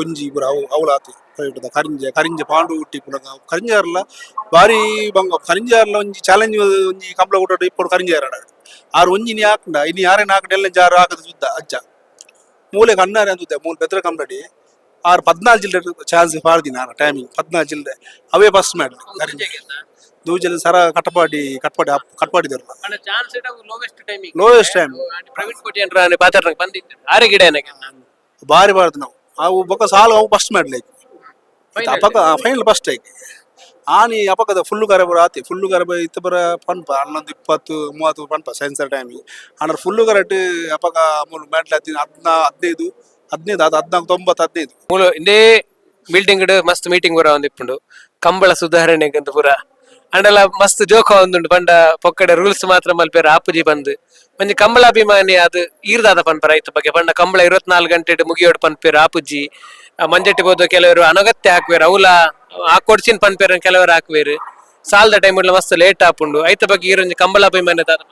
ಒಂಜಿ ಪೂರ ಅವು ಅವುಲ ಆತಿ. ಪೈಯೊಟ್ಟುದ ಕರಿಂಜ, ಕರಿಂಜ ಪಾಂಡು ಹುಟ್ಟಿ ಪುನಗ ಕರಿಂಜಾರ್ಲ ಬಾರಿ ಬಂಗ. ಕರಿಂಜಾರ್ಲ ಒಂಜಿ ಚಾಲೆಂಜ್ ಒಂಜಿ ಕಂಬಳ ಕೊಟ್ಟು ಇಪ್ಪಡು ಕರಿಂಜಾರ ಆರ್ ಒಂಜಿ ಇನಿ ಹಾಕಂಡ ಇನಿ ಯಾರೇನ ಹಾಕಂಡ ಎಲ್ಲ ಜಾರು ಹಾಕದ ಸುದ್ದ ಅಜ್ಜ ಮೂಲೆ ಕಣ್ಣಾರೆ ಅಂತ ಮೂಲೆ ಬೆದ್ರ ಕಂಬಳಡಿ ಆರು 14 ಜಿಲ್ಲೆ ಚಾನ್ಸ್ ಪಾಡ್ದಿನ. ಆರ ಟೈಮಿಂಗ್ 14 ಜಿಲ್ಲೆ ಅವೇ ಫಸ್ಟ್ ಮಾಡಿ ಕರಿಂಜ ದೂಜಲ್ ಸರ Katapadi Katpadi ಕಟ್ಪಾಡಿದರು. Chance lowest timing. Lowest time. Praveen ಕೋಟಿ ಅಂದ್ರೆ ಪಾತ್ರ ಬಂದಿತ್ತು ಆರೆ ಗಿಡ ಏನಕ್ಕೆ. ಬಾರಿ ಬಾರ್ದು ನಾವು ಅವು ಬೊಕ ಸಾಲು ಅವು ಫಸ್ಟ್ ಮಾಡ್ಲಿಕ್ಕೆ ಅಪಕ ಫೈನಲ್ ಫಸ್ಟ್ ಆಯ್ಕೆ ಆನಿ ಅಪಕದ ಫುಲ್ಲು ಕರೆ ಬರ ಆತಿ. ಫುಲ್ಲು ಕರೆ ಇತ್ತ ಬರ ಪನ್ಪ 11 20 30 ಪನ್ಪ ಸೆನ್ಸರ್ ಟೈಮಿಗೆ ಆಂಡ್ರೆ ಫುಲ್ಲು ಕರೆಕ್ಟ್ ಅಪಕ ಮೂಲು ಮೆಟ್ಲ 15 15 ಅದು 14 9 15. ಮೂಲು ಇಂದೇ ಬಿಲ್ಡಿಂಗ್ ಮಸ್ತ್ ಮೀಟಿಂಗ್ ಪೂರ ಒಂದ್ ಇಪ್ಪುಂಡು ಕಂಬಳ ಸುಧಾರಣೆ ಅಂತ ಪೂರ ಅಂಡಲ ಮಸ್ತ್ ಜೋಕ ಒಂದುಂಡು. ಪಂಡ ಪೊಕ್ಕಡೆ ರೂಲ್ಸ್ ಮಾತ್ರ ಮಲ್ಪೇರ ಆಪುಜಿ ಬಂದು ಒಂಜಿ ಕಂಬಳ ಅಭಿಮಾನಿ ಅದು ಈರ್ದಾದ ಪನ್ಪರ ಐತ ಬಗ್ಗೆ. ಪಂಡ ಕಂಬಳ 24 ಗಂಟೆ ಮುಗಿಯೋಡು ಪನ್ಪೇರು ಆಪುಜಿ. ಮಂಜಟ್ಟಿ ಹೋದ ಕೆಲವರು ಅನಗತ್ಯ ಹಾಕ್ವೇರು, ಅವಲ ಹಾಕೊಡ್ಸಿನ್ ಪನ್ಪೇರು ಕೆಲವರು ಹಾಕ್ವೇರು. ಸಾಲದ ಟೈಮ್ ಮಸ್ತ್ ಲೇಟ್ ಆಪುಂಡು. ಐತ ಬಗ್ಗೆ ಈರೊಂಜಿ ಕಂಬಳ ಅಭಿಮಾನಿ ದಾದ?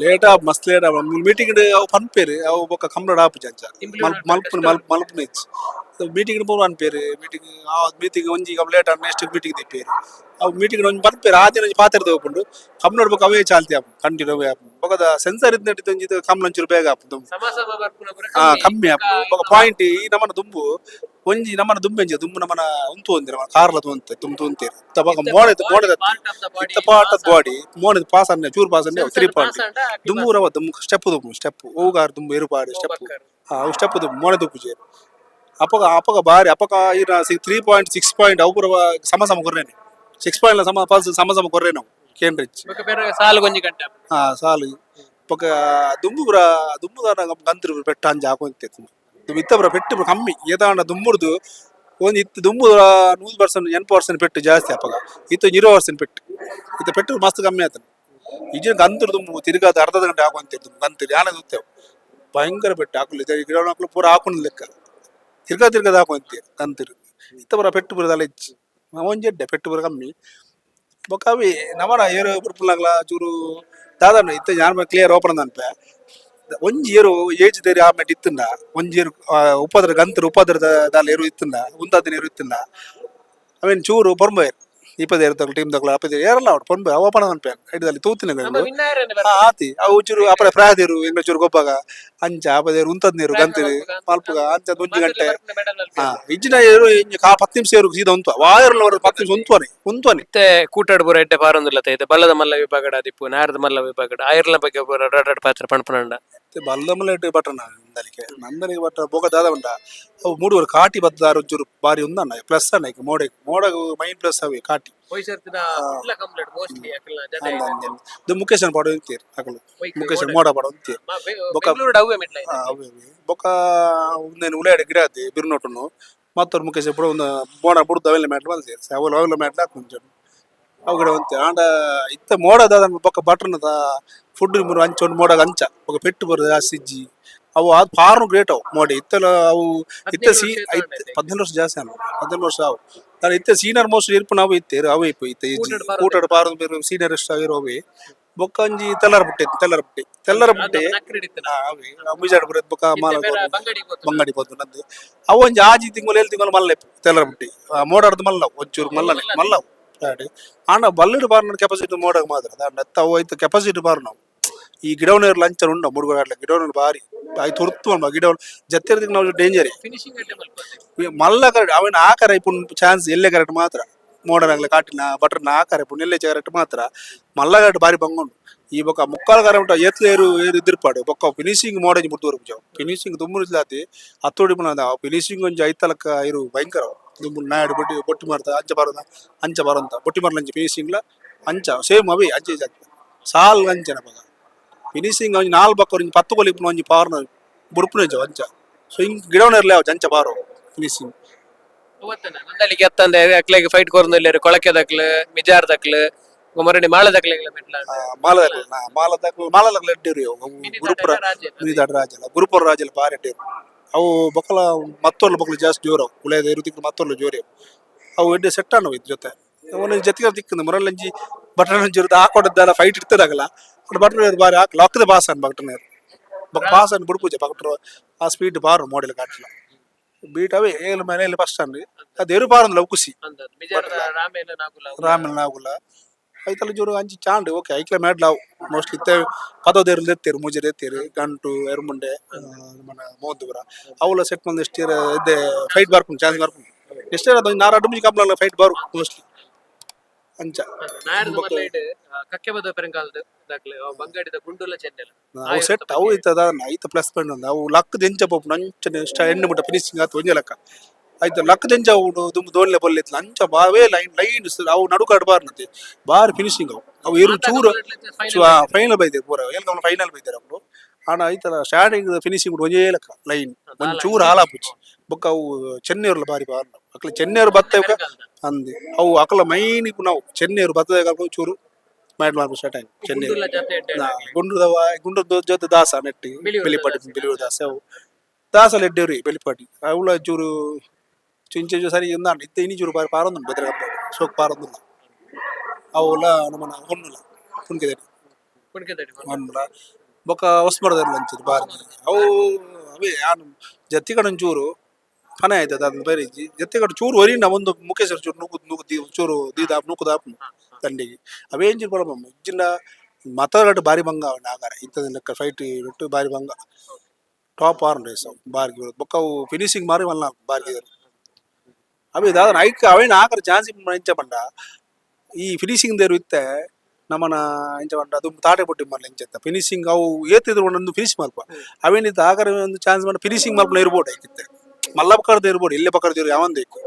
ಲೇಟ್ ಆಪ್ ಮಸ್ತ್ ಲೇಟ್ ಆಪ್ ಮೀಟಿಂಗ್ ಅವು ಪನ್ಪೇರು. ಅವು ಬೊಕ್ಕ ಕಂಬಳ ಆಪುಜಿ ಅಂಚ ಮಲ್ಪುನ ಮಲ್ಪುನ ಹೆಚ್ಚು ಮೀಟಿಂಗ್ ಪೂರ ಅನ್ಪೇರು. ಮೀಟಿಂಗ್ ಆ ಮೀಟಿಂಗ್ ಒಂಜಿ late next meeting ದಿಪ್ಪೇರು. ಅವು ಮೀಟಿಂಗ್ ಒಂಜಿ ಪನ್ಪೇರು. ಆ ದಿನ ಒಂಜಿ ಪಾತ್ರೆ ತಗೋಪುಂಡು. ಕಂಬಳ ಬೊಕ್ಕ ಅವೇ ಚಾಲ್ತಿ ಆಪುಂಡು, ಕಂಟಿನ್ಯೂ ಅವೇ ಆಪುಂಡು. ಬೊಕದ ಸೆನ್ಸರ್ ಇದ್ದ ಒಂಜಿ ಕಂಬಳ ಒಂಚೂರು ಬೇಗ ಆಪುಂಡು. ಕಮ್ಮಿ ಆಪುಂಡು. ಬೊಕ ಪಾಯಿಂಟ್ ಈ ನಮ್ಮನ ದುಂಬು ಒಂಜಿ ನಮ್ಮನ ದುಂಬು ಎಂಚ ದುಂಬು ನಮ್ಮನ ಉಂತು ಒಂದಿರ ಕಾರ್ಲ ತೂಂತೆ ತುಮ್ ತೂಂತೇರು. ಬೊಕ ಮೋಡೆ ಮೋಡೆದ ಇತ್ತ part of body ಮೋನೆದ pass ಅನ್ನೆ ಚೂರು ಪಾಸ್ ಅನ್ನೆ ತ್ರೀ ಪಾಯಿಂಟ್. ದುಂಬು ರವ ದುಂಬು ಸ್ಟೆಪ್ ದುಂಬು ಸ್ಟೆಪ್ ಹೂಗಾರ್ ದುಂಬು ಎರುಪಾಡು ಸ್ಟೆಪ್. ಅವು ಸ್ಟೆಪ್ ದುಂಬು ಮೋನೆ ದುಪ್ಪು ಚೇರು ಅಪಗ ಅಪಗ ಬಾರಿ ಅಪಗ ಈನ 3.6 ಪಾಯಿಂಟ್ ಅವು ಪೂರ ಸಮ ಸಮ ಕೊರ್ರೇನೆ. 6 ಪಾಯಿಂಟ್ ಸಮ ಪಾಸ್ ಸಮ ಸಮ ಕೊರ್ರೆ ನಾವು ಕೇಂಬ್ರಿಡ್ಜ್. ಸಾಲು ಒಂಜಿ ಗಂಟೆ. ಸಾಲು. ಬೊಕ ದುಂಬು ಪೂರ ದುಂಬು ಗಂತ್ರು ಪೆಟ್ಟ ಅಂಚ ಹಾಕೊಂತೆ ದುಂಬು. ಇತ್ತ ಪೂರ ಪೆಟ್ಟು ಪೂರ ಕಮ್ಮಿ ಏತಾಂಡ ದುಂಬುರ್ದು ಒಂಜಿ ಇತ್ತು. ದುಂಬು 100% 80% ಪೆಟ್ಟು ಜಾಸ್ತಿ ಅಪಗ. ಇತ್ತು 20% ಪೆಟ್ಟು. ಇತ್ತ ಪೆಟ್ಟು ಮಸ್ತ್ ಕಮ್ಮಿ ಆತನ. ಈಜಿನ ಗಂತರು ದುಂಬು ತಿರುಗಾದ ಅರ್ಧ ಗಂಟೆ ಹಾಕೊಂತ ದುಂಬು ಗಂತರು ಯಾನೆ ದುತ್ತೇವು. ಭಯಂಕರ ಪೆಟ್ಟು ಹಾಕಲಿ ಗಿಡ ಹಾಕಲು ಪೂರ ಹಾಕೊಂಡು ಲೆಕ್ಕ ತಿರ್ಗಾ ತಿರ್ಗದ ಹಾಕೊಂತೆ ಗಂತರು. ಇತ್ತ ಪೂರ ಪೆಟ್ಟು ಪೂರ ದಲ ಹೆಚ್ಚು ಒಂಜಿ ಎಡ್ಡೆ ಪೆಟ್ಟು ಪೂರ ಕಮ್ಮಿ. ಬೊಕ ಅವಿ ನಮನ ಏರು ಪುರ್ಪುಲಾಗ್ಲ ಚೂರು ದಾದನ ಇತ್ತ ಯಾನ್ ಕ್ಲಿಯರ್ ಓಪನ್ ಅನ್ಪೆ. ಒಂಜಿ ಏರು ಏಜ್ ದೇರಿ ಆ ಮೆಟ್ ಇತ್ತಂಡ ಒಂಜಿ ಏರು ಉಪದ್ರ ಗಂತರು ಉಪದ್ರದ ದಾಲ ಏರು ಇತ್ತಂಡ ಉಂದಾದಿನ ಏರು ಇತ್ತಂಡ ಅವೇನ್ ಚೂರು ಪೊರ್ಂಬ ಇಪ್ಪದೇರು ತಗಲು ಟೀಮ್ ತಗಲು ಅಪ್ಪದೇರು ಏರಲ್ಲ ಅವಡು ಪೊರ್ಂಬ ಅವ ಓಪನ್ ಅನ್ಪೆ ಐಡದಲ್ಲಿ ತೂತಿನ. ಆತಿ ಅವು ಚೂರು ಅಪರ ಪ್ರಾಯದೇರು ಎಂಗ್ಲ ಚೂರು ಗೊಬ್ಬಾಗ ಅಂಚ ಅಪದೇರು ಉಂತದ್ ನೀರು ಗಂತಿರು ಮಲ್ಪುಗ ಅಂಚ ಒಂಜಿ ಗಂಟೆ. ಇಜ್ಜಿನ ಏರು ಇಂಜಿ ಕಾ 10 ನಿಮಿಷ ಏರು ಸೀದಾ ಉಂತು ವಾಯರ್ಲ 10 ನಿಮಿಷ ಉಂತುವನೆ ಉಂತುವನೆ. ಮತ್ತೆ ಕೂಟಾಡ್ ಪೂರ ಎಡ್ಡೆ ಪಾರೊಂದುಲ್ಲ ತೈತೆ. ಬಲ್ಲದ ಮಲ್ಲ ವಿಭಾಗಡ ಆದಿಪ್ಪು, ನಾರದ ಮಲ್ಲ ವಿಭಾಗಡ ಆಯಿರ್ಲ ಬಗ್ಗೆ ಪೂರ ರಡ್ ಪಾತ್ರ ಪಣಪನಂಡ. ಬಲ್ಲಮಲೇಟ್ ಬಟನ ನಂದಲಿಕೆ ನಂದನಿಗೆ ಬಟ್ಟ ಬೋಗ ದಾದ ಉಂಡ. ಅವು ಮೂಡುವರು ಕಾಟಿ ಬದ್ದಾರು ಒಂಚೂರು ಬಾರಿ ಉಂದಣ್ಣ ಪ್ಲಸ್ ಅಣ್ಣ. ಈಗ ಮೋಡೆ ಮೋಡಗ ಮೈನ್ ಪ್ಲಸ್ ಅವೆ ಕಾಟಿ. ಇದು ಮುಖೇಶನ್ ಪಾಡು ಅಂತೀರಿ ಅಕಲು ಮುಖೇಶನ್ ಮೋಡ ಪಾಡು ಅಂತೀರಿ. ಅವೇ ಅವೇ. ಬೊಕ ಉಂದೇನು ಉಲೇಡ ಗಿಡ ಅದೇ ಬಿರ್ನೋಟುನು ಮತ್ತೊರು ಮುಖೇಶ್ ಪುಡ ಒಂದು ಮೋಡ ಬುಡ್ದು ಅವೆಲ್ಲ ಮ್ಯಾಟ್ಲ ಮಲ್ತೇರು ಅವಲ್ಲ ಅವೆಲ್ಲ ಮ್ಯಾಟ್ಲ ಹಾಕು ಮುಂಚೆ ಅವು ಗಿಡ ಅಂತೆ. ಆಂಡ ಇತ್ತ ಮೋಡದ ಬೊಕ ಬಟ್ರನದ ಫುಡ್ ಮುರು ಅಂಚ ಒಂದು ಮೋಡಗ ಅಂಚ ಬೊಕ ಪೆಟ್ಟು ಬರೋದು ಜಾಸ್ತಿ ಇಜ್ಜಿ. ಅವು ಅದು ಫಾರ್ನು ಗ್ರೇಟ್ ಅವು ಮೋಡಿ ಇತ್ತಲ ಅವು ಇತ್ತ ಸಿ ಐತ್ 17 ವರ್ಷ ಜಾಸ್ತಿ ಅಲ್ಲ 18 ವರ್ಷ ಅವು. ನಾನು ಇತ್ತ ಸೀನಿಯರ್ ಮೋಸ್ಟ್ ಇರ್ಪು ನಾವು ಇತ್ತೇರು ಅವು ಇಪ್ಪು ಇತ್ತ ಕೂಟಡ್ ಪಾರ ಸೀನಿಯರ್ ಎಷ್ಟು ಆಗಿರೋ ಅವೆ. ಬೊಕ್ಕ ಒಂಜಿ ತೆಲ್ಲರ ಬುಟ್ಟೆ ತೆಲ್ಲರ ಬುಟ್ಟೆ ತೆಲ್ಲರ ಬುಟ್ಟೆ ಅವೇ ಮುಜಾಡ್ ಬರೋದು. ಬೊಕ್ಕ ಮಾಲ ಬಂಗಡಿ ಪೋತು ನಂದು ಅವು ಒಂಜಿ ಆಜಿ ತಿಂಗಳು ಏಳು ತಿಂಗಳು ಮಲ್ಲ ಇಪ್ಪು ತೆಲ್ಲರ ಬುಟ್ಟಿ ಮೋಡಾಡ್ದು ಮಲ್ಲ ಒಂಚೂರು ಮಲ್ಲನೆ ಮಲ್ಲವು ದಾಡಿ. ಆಂಡ ಬಲ್ಲಡು ಬಾರ್ನ ಕೆಪಾಸಿಟಿ ಮೋಡಗ್ ಮಾತ್ರ ದಾಂಡ ಅವು ಐತ ಕೆಪಾಸಿಟಿ ಬಾರ್. ನಾವು ಈ ಗಿಡವನೇರು ಲಂಚ ಉಂಡ ಮುಡುಗಡ ಗಿಡವನೇರು ಬಾರಿ ಆಯ್ತು ಹೊರ್ತು ಅನ್ಬ ಗಿಡವನ್ ಜತ್ತಿರ್ದಿಕ್ ನಾವು ಡೇಂಜರ್ ಮಲ್ಲ ಕರೆಕ್ಟ್ ಅವನ ಆಕಾರ ಇಪ್ಪು ಚಾನ್ಸ್ ಎಲ್ಲೇ ಕರೆಕ್ಟ್ ಮಾತ್ರ ಮೋಡನಾಗ್ಲೆ ಕಾಟಿನ ಬಟರ್ನ ಆಕಾರ ಇಪ್ಪು ಎಲ್ಲೇ ಕರೆಕ್ಟ್ ಮಾತ್ರ ಮಲ್ಲ ಕರೆಕ್ಟ್ ಬಾರಿ ಬಂಗುಂಡು. ಈ ಬೊಕ್ಕ ಮುಕ್ಕಾಲು ಕರೆ ಉಂಟು ಏತ್ಲು ಏರು ಏರು ಇದ್ದಿರ್ಪಾಡು. ಬೊಕ್ಕ ಫಿನಿಶಿಂಗ್ ಮೋಡಂಜಿ ಮುಟ್ಟು ಫಿನಿಶಿಂಗ್ ದುಮ್ಮು ಲಾತಿ ಹತ್ತೋಡಿ ಫಿನಿಶಿಂಗ್ ಒಂಜಿ ಐತಲಕ್ಕ ಇರು ಭಯಂಕರ ದುಮ್ಮು ನಾಡು ಬೊಟ್ಟಿ ಬೊಟ್ಟಿ ಮಾರ್ತ ಅಂಚ ಬರೋದ ಅಂಚ ಬರೋಂತ ಬೊಟ್ಟಿ ಮಾರ್ಲಂಚ ಫಿನಿಶಿಂಗ್ಲ ಅಂಚ ಸೇಮ್ ಅವಿ ಅಂಚೆ ಜಾತಿ ಸಾಲ್ ಅಂಚನ ಬಗ ಫಿನಿಶಿಂಗ್ ಒಂಜಿ ನಾಲ್ ಬಕ್ಕ ಒಂಜಿ 10 ಕೊಲಿ ಒಂಜಿ ಪವರ್ನ ಬುಡ್ಪುನ ಅಂಚ. ಸೊ ಹಿಂಗ್ ಗಿಡವನರ್ಲೆ ಅವು ಅಂಚ ಬಾರೋ ಫಿನಿಶಿಂಗ್. ನಂದಳಿಕೆ ಅತ್ತಂದೆ ಅಕ್ಲೆಗ್ ಫೈಟ್ ಕೊರ್ದು ಕೊಳಕೆದಕ್ಲು, ಮಿಜಾರ್ದಕ್ಲು, ಮೊರಡಿ ಮಾಳದಕ್ಲೆಗ್ಲ ಮೆಟ್ಲ. ಮಾಲದಕ್ಲು, ಮಾಲದಕ್ಲು, ಮಾಲದಕ್ಲು ಎಡ್ಡೇರು. ಗುರುಪುರ ಮಿನಿದಾಡ ರಾಜಲ್ಲ, ಗುರುಪುರ ರಾಜಲ್ಲ ಬಾರಿ ಎಡ್ಡೇರು ಅವು. ಬೊಕ್ಕಲ ಮತ್ತೊರ್ಲು ಬೊಕ್ಕಲು ಜಾಸ್ತಿ ಜೋರು ಅವು. ಉಳಿಯದ ಇರು ತಿಕ್ಕು ಮತ್ತೊರ್ಲು ಜೋರಿ ಅವು. ಅವು ಎಡ್ಡೆ ಸೆಟ್ ಅಣ್ಣವು ಇದ್ರ ಜೊತೆ. ಒಂದೊಂದು ಜೊತೆಗೆ ತಿಕ್ಕಂದು ಮೊರಲ್ಲಂಜಿ ಬಟನ್ ಜೋರು ಹಾಕೊಡದ್ದಲ್ಲ, ಫೈಟ್ ಇರ್ತದಾಗಲ್ಲ. ಬಟನ್ ಬಾರಿ ಹಾಕ್ ಲಾಕ್ದ ಬಾಸ್ ಅನ್ ಬಟನ್ ಬೊಕ್ಕ ಪಾಸ್ ಅನ್ ಬುಡ್ಪೂಜೆ ಬಕ್ಟರ್. ಆ ಸ್ಪೀಡ್ ಬಾರು ಮೋಡಿಲ್ ಕಾಟ್ಲ ಬೀಟ್ ಅವೇ ಏಳು ಮನೆಯಲ್ಲಿ ಫಸ್ಟ್ ಅನ್ರಿ. ಅದು ಎರು ಬಾರಂದ್ಲ ಖುಷಿ. ರಾಮೇಲ ನಾಗುಲ ಐತಲ್ಲ ಜೋರು ಅಂಚಿ ಚಾಂಡ್. ಓಕೆ, ಐಕ್ಲ ಮ್ಯಾಡ್ಲ ಅವು ಮೋಸ್ಟ್ಲಿ ಇತ್ತೆ ಪದೋದೇರು ಎತ್ತೀರು, ಮೂಜೆರ್ ಎತ್ತೀರು, ಗಂಟು ಎರುಮುಂಡೆ మన ಮೋದ್ದುಪುರ ಅವುಲ ಸೆಟ್ ಮಂದಿ ಎಷ್ಟಿರ ಇದ್ದೆ ಫೈಟ್ ಬರ್ಪುಂಡು, ಚಾನ್ಸ್ ಬರ್ಪುಂಡು. ಎಷ್ಟೇ ಅದು ನಾರಾಡು ಮುಂಜಿ ಕಂಪ್ಲ ಫೈಟ್ ಬಾರು ಮೋಸ್ಟ್ಲಿ ಅಂಚ. ಕಕ್ಕೆ ಬದ ಪೆರಂಗಾಲದ ಬಂಗಾಡಿದ ಗುಂಡುಲ ಚೆನ್ನೆಲ. ಅವು ಸೆಟ್ ಅವು ಇತ್ತದ ಐತ ಪ್ಲಸ್ ಪಾಯಿಂಟ್ ಒಂದು ಅವು ಲಕ್ಕದ ಎಂಚ ಪೋಪುಂಡು ಅಂಚನೆ ಎಣ್ಣೆ ಮುಟ್ಟ ಫಿನಿಶಿಂಗ್ ಆತು ಒಂಜೆ ಲೆಕ್ಕ ಆಯ್ತು. ಲಕ್ಕದ ಎಂಚ ಅವು ದುಂಬು ದೋನ್ಲೆ ಬೊಲ್ಲೆ ಇತ್ತಲ್ಲ ಅಂಚ ಬಾವೇ ಲೈನ್ ಲೈನ್ ಅವು ನಡುಕಾಡು ಬಾರ್ನತೆ ಬಾರಿ ಫಿನಿಶಿಂಗ್ ಅವು. ಅವು ಇರು ಚೂರು ಫೈನಲ್ ಬೈದೇರು ಪೂರ ಎಲ್ಲಿ ಫೈನಲ್ ಬೈದೇರು ಅವು. ಆಂಡ ಐತಲ್ಲ ಸ್ಟಾರ್ಟಿಂಗ್ ಫಿನಿಶಿಂಗ್ ಒಂಜೇ ಲೆಕ್ಕ ಲೈನ್, ಒಂಜಿ ಚೂರು ಹಾಲಾಪುಜಿ. ಬೊಕ್ಕ ಅವು ಚೆನ್ನೆಯವ್ರಲ್ಲ ಬಾರಿ ಬಾರ್ನ ಅಕ್ಲೆ ಚೆನ್ನೆಯವರು ಬತ್ತ ಅಂದೆ ಅವು ಅಕಲ ಮೈನ್ ಇಪ್ಪು ನಾವು ಚೆನ್ನೆಯವರು ಬತ್ತದ ಚೂರು ಮ್ಯಾಟ್ ಮಾಡ್ಬೇಕು ಸ್ಟಾರ್ಟ್ ಆಯ್ತು ಚೆನ್ನೆಯವರು. ಗುಂಡುದವ ಗುಂಡು ಜೊತೆ ದಾಸ ನೆಟ್ಟಿ ಬೆಲಿಪಾಟಿ, ಬಿಲಿಯೂರು ದಾಸ. ಅವು ದಾಸಲ ಎಡ್ಡೇವ್ರಿ ಬೆಲಿಪಾಟಿ. ಅವುಲ ಚೂರು ಚಿಂಚೆ ಸರಿ ಇಂದಾಂಡ್ ಇತ್ತೆ ಇನಿ ಚೂರು ಬಾರಿ ಪಾರೊಂದುಂಡು ಬೆದ್ರ ಹಬ್ಬ ಸೋಕ್ ಪಾರೊಂದುಲ್ಲ. ಅವುಲ ನಮ್ಮನ ಹೊನ್ನುಲ ಪುನ್ಕೆದಡಿ ಹೊನ್ನುಲ ಬೊಕ್ಕ ಹೊಸ್ಮರದಲ್ಲಿ ಅಂಚಿದ್ ಬಾರಿ ಅವು. ಅವೇ ಯಾನು ಜತ್ತಿಕಡೆ ಚೂರು ಫನ ಆಯ್ತದ ಅದನ್ನ ಬೇರೆ ಜತ್ತಿಕಡೆ ಚೂರು ಒರಿನ ಒಂದು ಮುಖೇಶ್ವರ ಚೂರು ನೂಕು ನೂಕು ದೀ ಚೂರು ದೀದ ನೂಕುದಾಪು ದಂಡಿಗೆ. ಅವೇಂಜಿನ ಪಡ ಇಜ್ಜಿಂಡ ಮತಗಟ್ಟು ಬಾರಿ ಬಂಗ ಅವನ ಆಗಾರ ಇಂಥದ್ದು ಲೆಕ್ಕ ಫೈಟ್ ಇಟ್ಟು ಬಾರಿ ಬಂಗ ಟಾಪ್ ಆರ್ ರೇಸ್ ಅವು ಬಾರಿಗೆ ಬೊಕ್ಕ ಅವು ಫಿನಿಶಿಂಗ್ ಮಾರಿ ಮಲ್ಲ ಬಾರಿಗೆ. ಅವೇ ದಾದ ಐಕ್ ಅವೇನು ಆಕರ ಚಾನ್ಸ್ ಇಂಚ ಪಂಡ ಈ ಫಿನಿಶಿಂಗ್ ದೇರು ಇತ್ತೆ ನಮ್ಮನ ಇಂಚ ಪಂಡ ಅದು ತಾಟೆ ಪೊಟ್ಟಿ ಮಲ್ಲ ಇಂಚ ಫಿನಿಶಿಂಗ್ ಅವು ಏತಿದ್ರು ಒಂದೊಂದು ಫಿನಿಶ್ ಮಲ್ಪ. ಅವೇನಿತ್ತು ಆಕರ ಒಂದು ಚಾನ್ಸ್ ಮಾಡಿ ಫಿನಿಶಿಂಗ್ ಮಲ್ಪ ಇರ್ಬೋದು. ಐಕಿತ್ತೆ ಮಲ್ಲ ಬಕ್ಕಡ್ದು ಇರ್ಬೋದು, ಇಲ್ಲೇ ಬಕ್ಕಡ್ದಿರು ಯಾವಂದೇಕು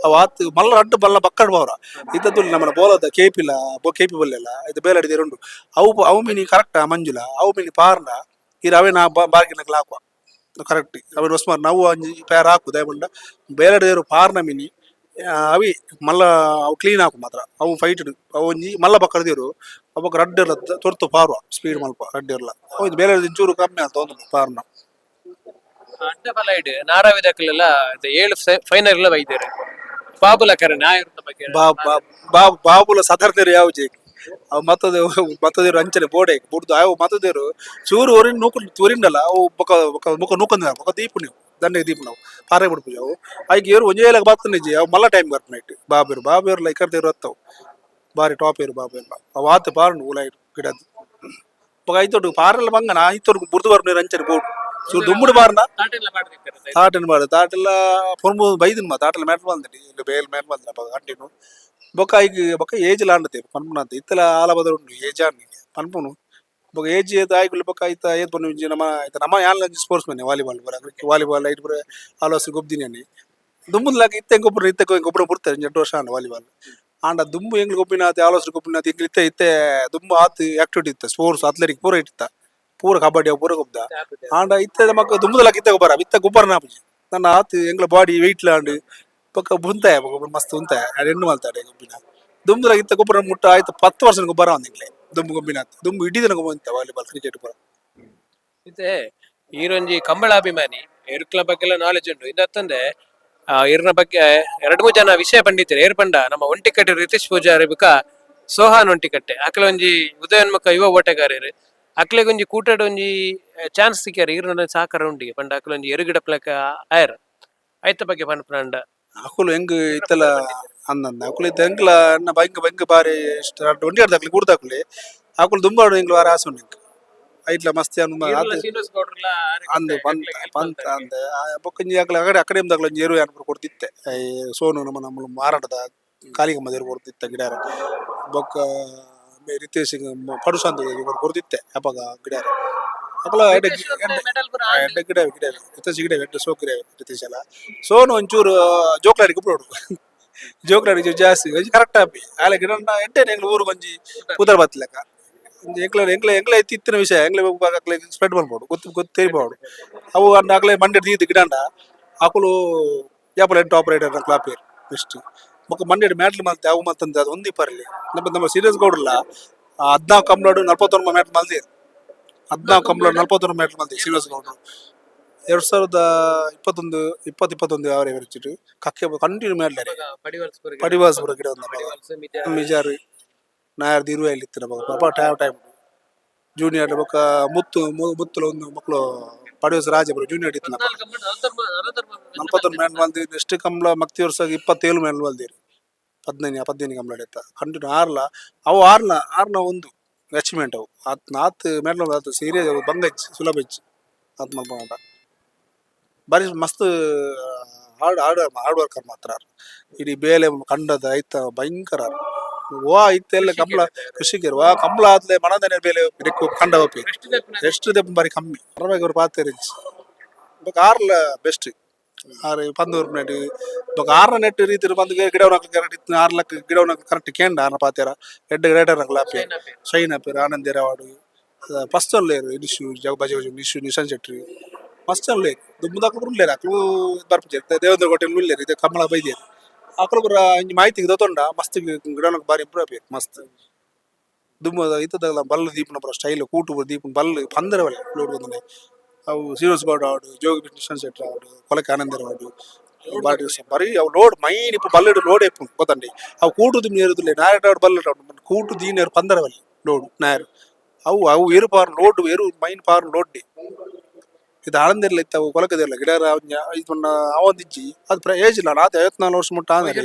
ಅವು ಆತ್ ಮಲ್ಲ ಅಡ್ಡು ಬಲ್ಲ ಬಕ್ಕಡ್ ಬವರ ಇದ್ದದ್ದು ನಮ್ಮನ ಬೋಲದ ಕೇಪಿಲ ಕೇಪಿ ಬಲ್ಲೆಲ್ಲ ಇದು ಬೇಲಡಿದೇರು ಉಂಡು. ಅವು ಅವು ಮೀನಿ ಕರೆಕ್ಟ್ ಮಂಜುಲ ಅವು ಮೀನಿ ಪಾರ್ನ ಇರು ಅವೇ ನಾ ಬಾರ್ಗಿನ ಹಾಕುವ ಕರೆಕ್ಟ್ ಅವೆ ಹೊಸ್ಮಾರ್ ನಾವು ಅಂಜಿ ಪೇರ್ ಹಾಕು ದಯಪಂಡ ಬೇಲಡಿದೇರು ಪಾರ್ನ ಮಿನಿ ಅವಿ ಮಲ್ಲ ಅವು ಕ್ಲೀನ್ ಹಾಕು ಮಾತ್ರ. ಅವು ಫೈಟ್ ಅವು ಒಂಜಿ ಮಲ್ಲ ಬಕ್ಕಡ್ದಿರು ಅವಾಗ ರಡ್ಡ್ ಇರ್ಲ ತೊರ್ತು ಪಾರುವ ಸ್ಪೀಡ್ ಮಲ್ಪ ರಡ್ಡ್ ಇರ್ಲ. ಅವು ಬೇರೆ ಚೂರು ಕಮ್ಮಿ ಅಂತ ಒಂದು ಪಾರ್ನ. ಅಡ್ಡ ಫಲ ಇಡು ನಾರಾವಿದಕ್ಲೆಲ್ಲ 7 ಫೈನಲ್ ಎಲ್ಲ ಬೈದೇರು ಬಾಬುಲ ಕರೆ ನಾಯಿರುತ್ತ ಬಗ್ಗೆ. ಬಾಬು ಬಾಬುಲ ಸದರ್ದೇರು ಯಾವ ಜೇಕ್ ಅವು ಮತ್ತದೇ ಮತ್ತದೇರು ಅಂಚನೆ ಬೋಡೆ ಬುಡ್ದು ಅವು ಮತ್ತದೇರು ಚೂರು ಒರಿನ್ ನೂಕು ಒರಿಂಡಲ್ಲ ಅವು ಬೊಕ ಬೊಕ ಮುಖ ನೂಕಂದ ಬೊಕ ದೀಪು ನೀವು ದಂಡೆಗೆ ದೀಪು ನಾವು ಪಾರೆ ಬಿಡ್ಪು ಅವು ಐಕ್ ಏರು ಒಂಜೇ ಲೆಕ್ಕ ಬರ್ತನೆ ಅವು ಮಲ್ಲ ಟೈಮ್ ಬರ್ಪು ನೈಟ್. ಬಾಬೇರು ಬಾಬೇರು ಲೈಕರ್ದೇರು ಹತ್ತವು ಬಾರಿ ಟಾಪ್ ಏರು ಬಾಬೇರು ಅವು ಆತ ಬಾರುಂಡು ಉಲ ಗಿಡದ್ದು ಬೊಕ ಐತೊಟ್ಟು ಪಾರೆಲ್ಲ ಬಂಗನ ಐತೊಟ್ಟು ಬುರ್ದು ಬರ್ಪು ಅಂಚನೆ ಬೋಡು ಚೂರು ದುಂಬುಡು ಬಾರ್ನ. ತಾಟೆಲ್ಲ ಪಾಡ್ದಿತ್ತಾರೆ. ತಾಟನ್ ಬಾಡ ತಾಟೆಲ್ಲ ಪೊರ್ಮು ಬೈದಿನ ಮಾ ತಾಟೆಲ್ಲ ಮ್ಯಾಟ್ ಬಂದಿನಿ ಇಲ್ಲಿ ಬೇಲ್ ಮ್ಯಾಟ್ ಬಂದಿನ ಕಂಟಿನ್ಯೂ. ಬೊಕ್ಕ ಐಕ್ ಬೊಕ್ಕ ಏಜ್ ಲಾಂಡತೆ ಪನ್ಪುನಂತ ಇತ್ತಲ ಆಲ ಬದಲು ಉಂಡು ಏಜ್ ಆಂಡ್ ಪನ್ಪುನು. ಬೊಕ್ಕ ಏಜ್ ಏತ್ ಆಯ್ಕುಲು ಬೊಕ್ಕ ಐತ ಏತ್ ಪನ್ನು ಇಂಚಿ ನಮ್ಮ ಐತ ನಮ್ಮ ಯಾನ್ಲ sports man volleyball ಪೂರ ವಾಲಿಬಾಲ್ ಐಟ್ ಪೂರ ಆಲೋಸ್ ಗೊಬ್ದಿನಿ ಅನ್ನಿ ದುಂಬುದ್ಲಾಕ ಇತ್ತೆ ಗೊಬ್ಬರ ಇತ್ತೆ ಗೊಬ್ಬರ ಬುಡ್ತಾರೆ 2 ವರ್ಷ ಆಂಡ ವಾಲಿಬಾಲ್ ಆಂಡ ದುಂಬು ಎಂಗ್ಲು ಗೊಬ್ಬಿನಾತ್ ಆಲೋಸ್ ಗೊಬ್ಬಿನಾತ್ ಎಂಗ್ಲು ಇತ್ತೆ ಇತ್ತೆ ದುಂಬು ಆತ್ ಆಕ್ಟಿವಿಟಿ ಇತ್ತ ಸ್ಪೋರ್ಟ್ಸ್ ಅಥ್ಲೆಟಿಕ್ ಪೂರ ಇತ್ತ ಪೂರ ಕಬಡ್ಡಿ ಅವು ಪೂರ ಗೊಬ್ದ. ಆಂಡ ಇತ್ತೆ ನಮಕ್ ದುಂಬುದಲಕ ಇತ್ತೆ ಗೊಬ್ಬರ ಇತ್ತ ಗೊಬ್ಬರ ನಾಪುಜಿ ನನ್ನ ಆತ್ ಎಂಗ್ಲ ಬಾಡಿ ವೆಯ್ಟ್ ಲಾಂಡ್ ಬೊಕ್ಕ ಬುಂತಾಯ ಬೊಕ್ಕ ಮಸ್ತ್ ಉಂತಾಯ ಎಣ್ಣು ಮಲ್ತಾಡೆ ಗೊಬ್ಬಿನ ದುಂಬುದಲಕ ಇತ್ತ ಗೊಬ್ಬರ ಮುಟ್ಟ ಆಯ್ತು 10 ವರ್ಷ ಗೊಬ್ಬರ ಒಂದಿಂಗ್ಲೆ ದುಂಬು ಗೊಬ್ಬಿನ ದುಂಬು ಇಡೀ ದಿನ ಗೊಬ್ಬ ವಾಲಿಬಾಲ್ ಕ್ರಿಕೆಟ್ ಪೂರ. ಇತ್ತೆ ಈರೊಂಜಿ ಕಂಬಳಾಭಿಮಾನಿ ಎರುಕ್ಲ ಬಗ್ಗೆ ಎಲ್ಲ ನಾಲೆಜ್ ಉಂಟು. ಇದತ್ತಂದೆ ಇರ್ನ ಬಗ್ಗೆ 2-3 ಜನ ವಿಷಯ ಪಂಡಿತರು ಏರ್ ಪಂಡ ನಮ್ಮ ಒಂಟಿಕಟ್ಟೆ ರಿತೇಶ್ ಪೂಜಾರಿ ಬುಕ ಸೋಹಾನ್ ಒಂಟಿಕಟ್ಟೆ ಅಕ್ಲೆ ಒಂಜಿ ಉದಯೋನ್ಮುಖ ಯುವ ಓಟಗಾರರು. ಅಕ್ಲೆಗ್ ಒಂಜಿ ಕೂಟಡ್ ಒಂಜಿ ಚಾನ್ಸ್ ಸಿಕ್ಕ್ಯಾರ ಈರ್ನ ಸಹಕಾರ ಉಂಡಿಗೆ ಪಂಡ ಅಕ್ಲೆ ಒಂಜಿ ಎರುಗಿಡ ಪ್ಲಕ ಆಯರ್ ಐತ ಬಗ್ಗೆ ಪನ್ಪುನಂಡ. ಅಕುಲು ಹೆಂಗ್ ಇತ್ತಲ ಅಂದಂದ ಅಕುಲು ಇತ್ತ ಎಂಕ್ಲ ಅನ್ನ ಬೈಂಕ್ ಬೈಂಕ್ ಬಾರಿ ಇಷ್ಟ ಒಂಟಿ ಆಡ್ದಾಕ್ಲಿ ಕೂಡ್ದಾಕ್ಲಿ ಅಕುಲು ದುಂಬಾಡು ಎಂಕ್ಲು ವಾರ ಆಸೆ ಉಂಡು ಎಂಕ್ ಐಟ್ಲ ಮಸ್ತಿ ಅನ್ನು ಆತ್ ಅಂದು ಪಂತ ಪಂತ ಅಂದ ಬೊಕ್ಕ ಒಂಜಿ ಅಕ್ಲೆ ಅಕಡೆ ಅಕಡೆಮ್ ದಾಕ್ಲ ಒಂಜಿ ಎರು ಯಾನ್ ಕೊಡ್ತಿತ್ತೆ. ಈ ಸೋನು ನಮ್ಮ ನಮ್ಮ ಮಾರಾಟದ ಕಾಲಿಗಮ್ಮ ಎರು ಕೊಡ್ತಿತ್ತೆ ಗಿಡಾರ. ಬೊಕ್ಕ ರಿತೇಶ್ ಪಡುಸಂತ ಕೊಡ್ತಿತ್ತೆ ಅಪಗ ಗಿಡಾರ ಅಕಲ ಎಡ್ಡೆ ಎಡ್ಡೆ ಗಿಡ ಗಿಡ ರಿತೇಶ್ ಗಿಡ ಎಡ್ಡೆ ಸೋಕ್ ಗಿಡ ರಿತೇಶ್ ಅಲ್ಲ. ಸೋನು ಒಂಚೂರು ಜೋಕ್ಲಾಡಿಗೆ ಬಿಡೋಡು ಜೋಕ್ಲಾಡಿ ಜಾಸ್ತಿ ಕರೆಕ್ಟ್ ಆಪಿ ಆಲೆ ಗಿಡ ಎಡ್ಡೆ ಎಂಗ್ಲ ಊರು ಒಂಜಿ ಪುದರ್ ಬತ್ತಲೆಕ್ಕ. ಎಂಕ್ಲ ಎಂಕ್ಲ ಎಂಕ್ಲ ಎತ್ತಿ ಇತ್ತಿನ ವಿಷಯ ಎಂಕ್ಲೆ ಅಕ್ಲೆ ಸ್ಪ್ರೆಡ್ ಮಲ್ಪೊಡು, ಗೊತ್ತು ಗೊತ್ತು ತೆರಿಪಾವಡು. ಅವು ಅಂಡ ಅಕ್ಲೆ ಮಂಡೆ ದೀದ್ ಗಿಡಂಡ ಅಕುಲು ಯಾಪಲ ಟಾಪ್ ರೈಡರ್ ಕ್ಲಾಪೇರ್ ಬೆಸ್ಟ್. ಬೊಕ್ಕ ಮಂಡೆಡ್ ಮ್ಯಾಟ್ಲ್ ಮಲ್ತೆ ಅವು ಮಲ್ತಂದೆ ಅದು ಒಂದಿ ಪರ್ಲಿ. ನಮ್ಮ ನಮ್ಮ ಸೀರಿಯಸ್ ಗೌಡ್ರಲ್ಲ 14 ಕಂಬ್ಳಾಡು 49 ಮ್ಯಾಟ್ ಮಲ್ದೇರು. 14 ಕಂಬ್ಳಾಡು 49 ಮ್ಯಾಟ್ ಮಲ್ದೆ ಸೀರಿಯಸ್ ಗೌಡ್ರು. 2021 2021 ಅವರೇ ಬರಿಚಿಟ್ಟು ಕಕ್ಕೆ ಕಂಟಿನ್ಯೂ ಮ್ಯಾಟ್ಲಾರೆ. ಪಡಿವಾಸ್ ಪೂರ ಗಿಡ ಒಂದು ಮಿಜಾರು ನಾಯರ್ ಇರುವ ಇತ್ತು ನಮಗೆ ಪಾಪ time time junior. ಬೊಕ್ಕ ಮುತ್ತು ಮುತ್ತುಲ ಒಂದು ಮಕ್ಕಳು ಪಡಿವಾಸ ರಾಜ ಜೂನಿಯರ್ ಇತ್ತು. ನಮ್ಮ 41 ಮ್ಯಾನ್ ಮಲ್ದಿ. ನೆಕ್ಸ್ಟ್ ಕಂಬ್ಳ ಮಕ್ತಿ ವರ್ಷ 27 ಮ್ಯಾನ್ ಮಲ್ದಿರಿ. 15 15 ಕಂಬ್ಳ ಇತ್ತ ಕಂಟಿನ್ಯೂ ಆರ್ಲ. ಅವು ಆರ್ಲ ಆರ್ನ ಒಂದು ಅಚೀವ್ಮೆಂಟ್ ಅವು. ಆತ್ ನಾತ್ ಮೆಡ್ಲ್ ಆತು ಸೀರಿಯಸ್ ಬಂಗ ಹೆಚ್ಚು ಸುಲಭ ಹೆಚ್ಚು ಆತ್ ಮಲ್ಪನಾಟ. ಬಾರಿ ಮಸ್ತ್ hard hard hard worker ಮಾತ್ರ. ಇಡೀ ಬೇಲೆ ಕಂಡದ ಐತ ಭಯಂಕರ. ವಾ ಇತ್ತೆಲ್ಲ ಕಂಬಳ ಕೃಷಿಕರು ವಾ ಕಂಬಳ ಆದ್ಲೆ ಮನದನೆ ಬೇಲೆ ರೆಕ್ಕು ಕಂಡ ಹೋಪಿ ಎಷ್ಟು ದೆಪ್ಪ ಬಾರಿ ಕಮ್ಮಿ. ಪರವಾಗಿ ಅವರು ಪಾತೆರಿಂಚ್ ಬೊಕ ಆರ್ಲ ಬೆಸ್ಟ್. ಆರು ಪಂದೂರು ನೆಟ್ ಬೊಕ ಆರ್ನ ನೆಟ್ ರೀತಿ ಬಂದು ಗಿಡ ಕರೆಕ್ಟ್ ಇತ್ತು. ಆರ್ಲಕ್ ಗಿಡ ಕರೆಕ್ಟ್ ಕೇಂಡ ಆರ್ನ ಪಾತೆರ ಎಡ್ಡೆ ಗ್ರೇಟರ್ ಆಪೆ ಶೈನ್ ಆಪೇರು ಆನಂದೇರ ಅವಾರ್ಡ್ ಫಸ್ಟ್ ಅಲ್ಲೇರು ನಿಶು ಜಗ ಬಜೆ ನಿಶು ನಿಶಾನ್ ಶೆಟ್ಟಿ ಮಸ್ತ್ ಅಲ್ಲೇರು. ದುಮ್ಮದಕ್ಲು ಉಲ್ಲೇರು ಅಕ್ಲು ಬರ್ಪುಜೆರ್. ದೇವೇಂದ್ರ ಕೋಟೆ ಉಲ್ಲೇರು. ಇದು ಕಮಲ ಬೈದೇರು ಅಕ್ಲು ಪೂರ ಇಂಜಿ ಮಾಹಿತಿ ದೊತ್ತೊಂಡ ಮಸ್ತ್ ಗಿಡ ಬಾರಿ ಇಂಪ್ರೂವ್ ಆಪೇರು ಮಸ್ತ್. ದುಮ್ಮದ ಇತ್ತದಲ್ಲ ಬಲ್ಲು ದೀಪನ ಪೂರ ಸ್ಟೈಲ್ ಕೂಟು ಪೂರ ದೀಪನ ಬಲ್ಲು ಪಂದರ ಬಲ್ಲೆ ಲೋಡ್ ಬಂದನೆ. ಅವು ಸೀರಿಯಸ್ ಗೌಡ ಆವಡು, ಜೋಗಿ ನಿಶಾನ್ ಶೆಟ್ಟಿ ಆವಡು, ಕೊಲಕೆ ಆನಂದರ ಆವಡು, ಬಾರಿ ಬರೀ ಅವು ಲೋಡ್ ಮೈನ್ ಇಪ್ಪು ಬಲ್ಲೆಡ್ ಲೋಡ್ ಇಪ್ಪು ಗೊತ್ತಂಡಿ. ಅವು ಕೂಟು ನೀರುದಿಲ್ಲ ನಾಯರ್ ಆವಡು ಬಲ್ಲೆ ಕೂಟು ದೀನೇರು ಪಂದರ ಬಲ್ಲೆ ಲೋಡ್ ನಾಯರ್. ಅವು ಅವು ಎರು ಪಾರ್ ಲೋಡ್ ಎರು ಮೈನ್ ಪಾರ್ ಲೋಡ್. ಇದು ಆನಂದಿರ್ಲ ಇತ್ತು. ಅವು ಕೊಲಕದಿರ್ಲ ಗಿಡ ಇದು ಅವೊಂದಿಜ್ಜಿ ಅದು ಏಜ್ ಇಲ್ಲ. ಆತ 54 ವರ್ಷ ಮುಟ್ಟ ಆದ್ರೆ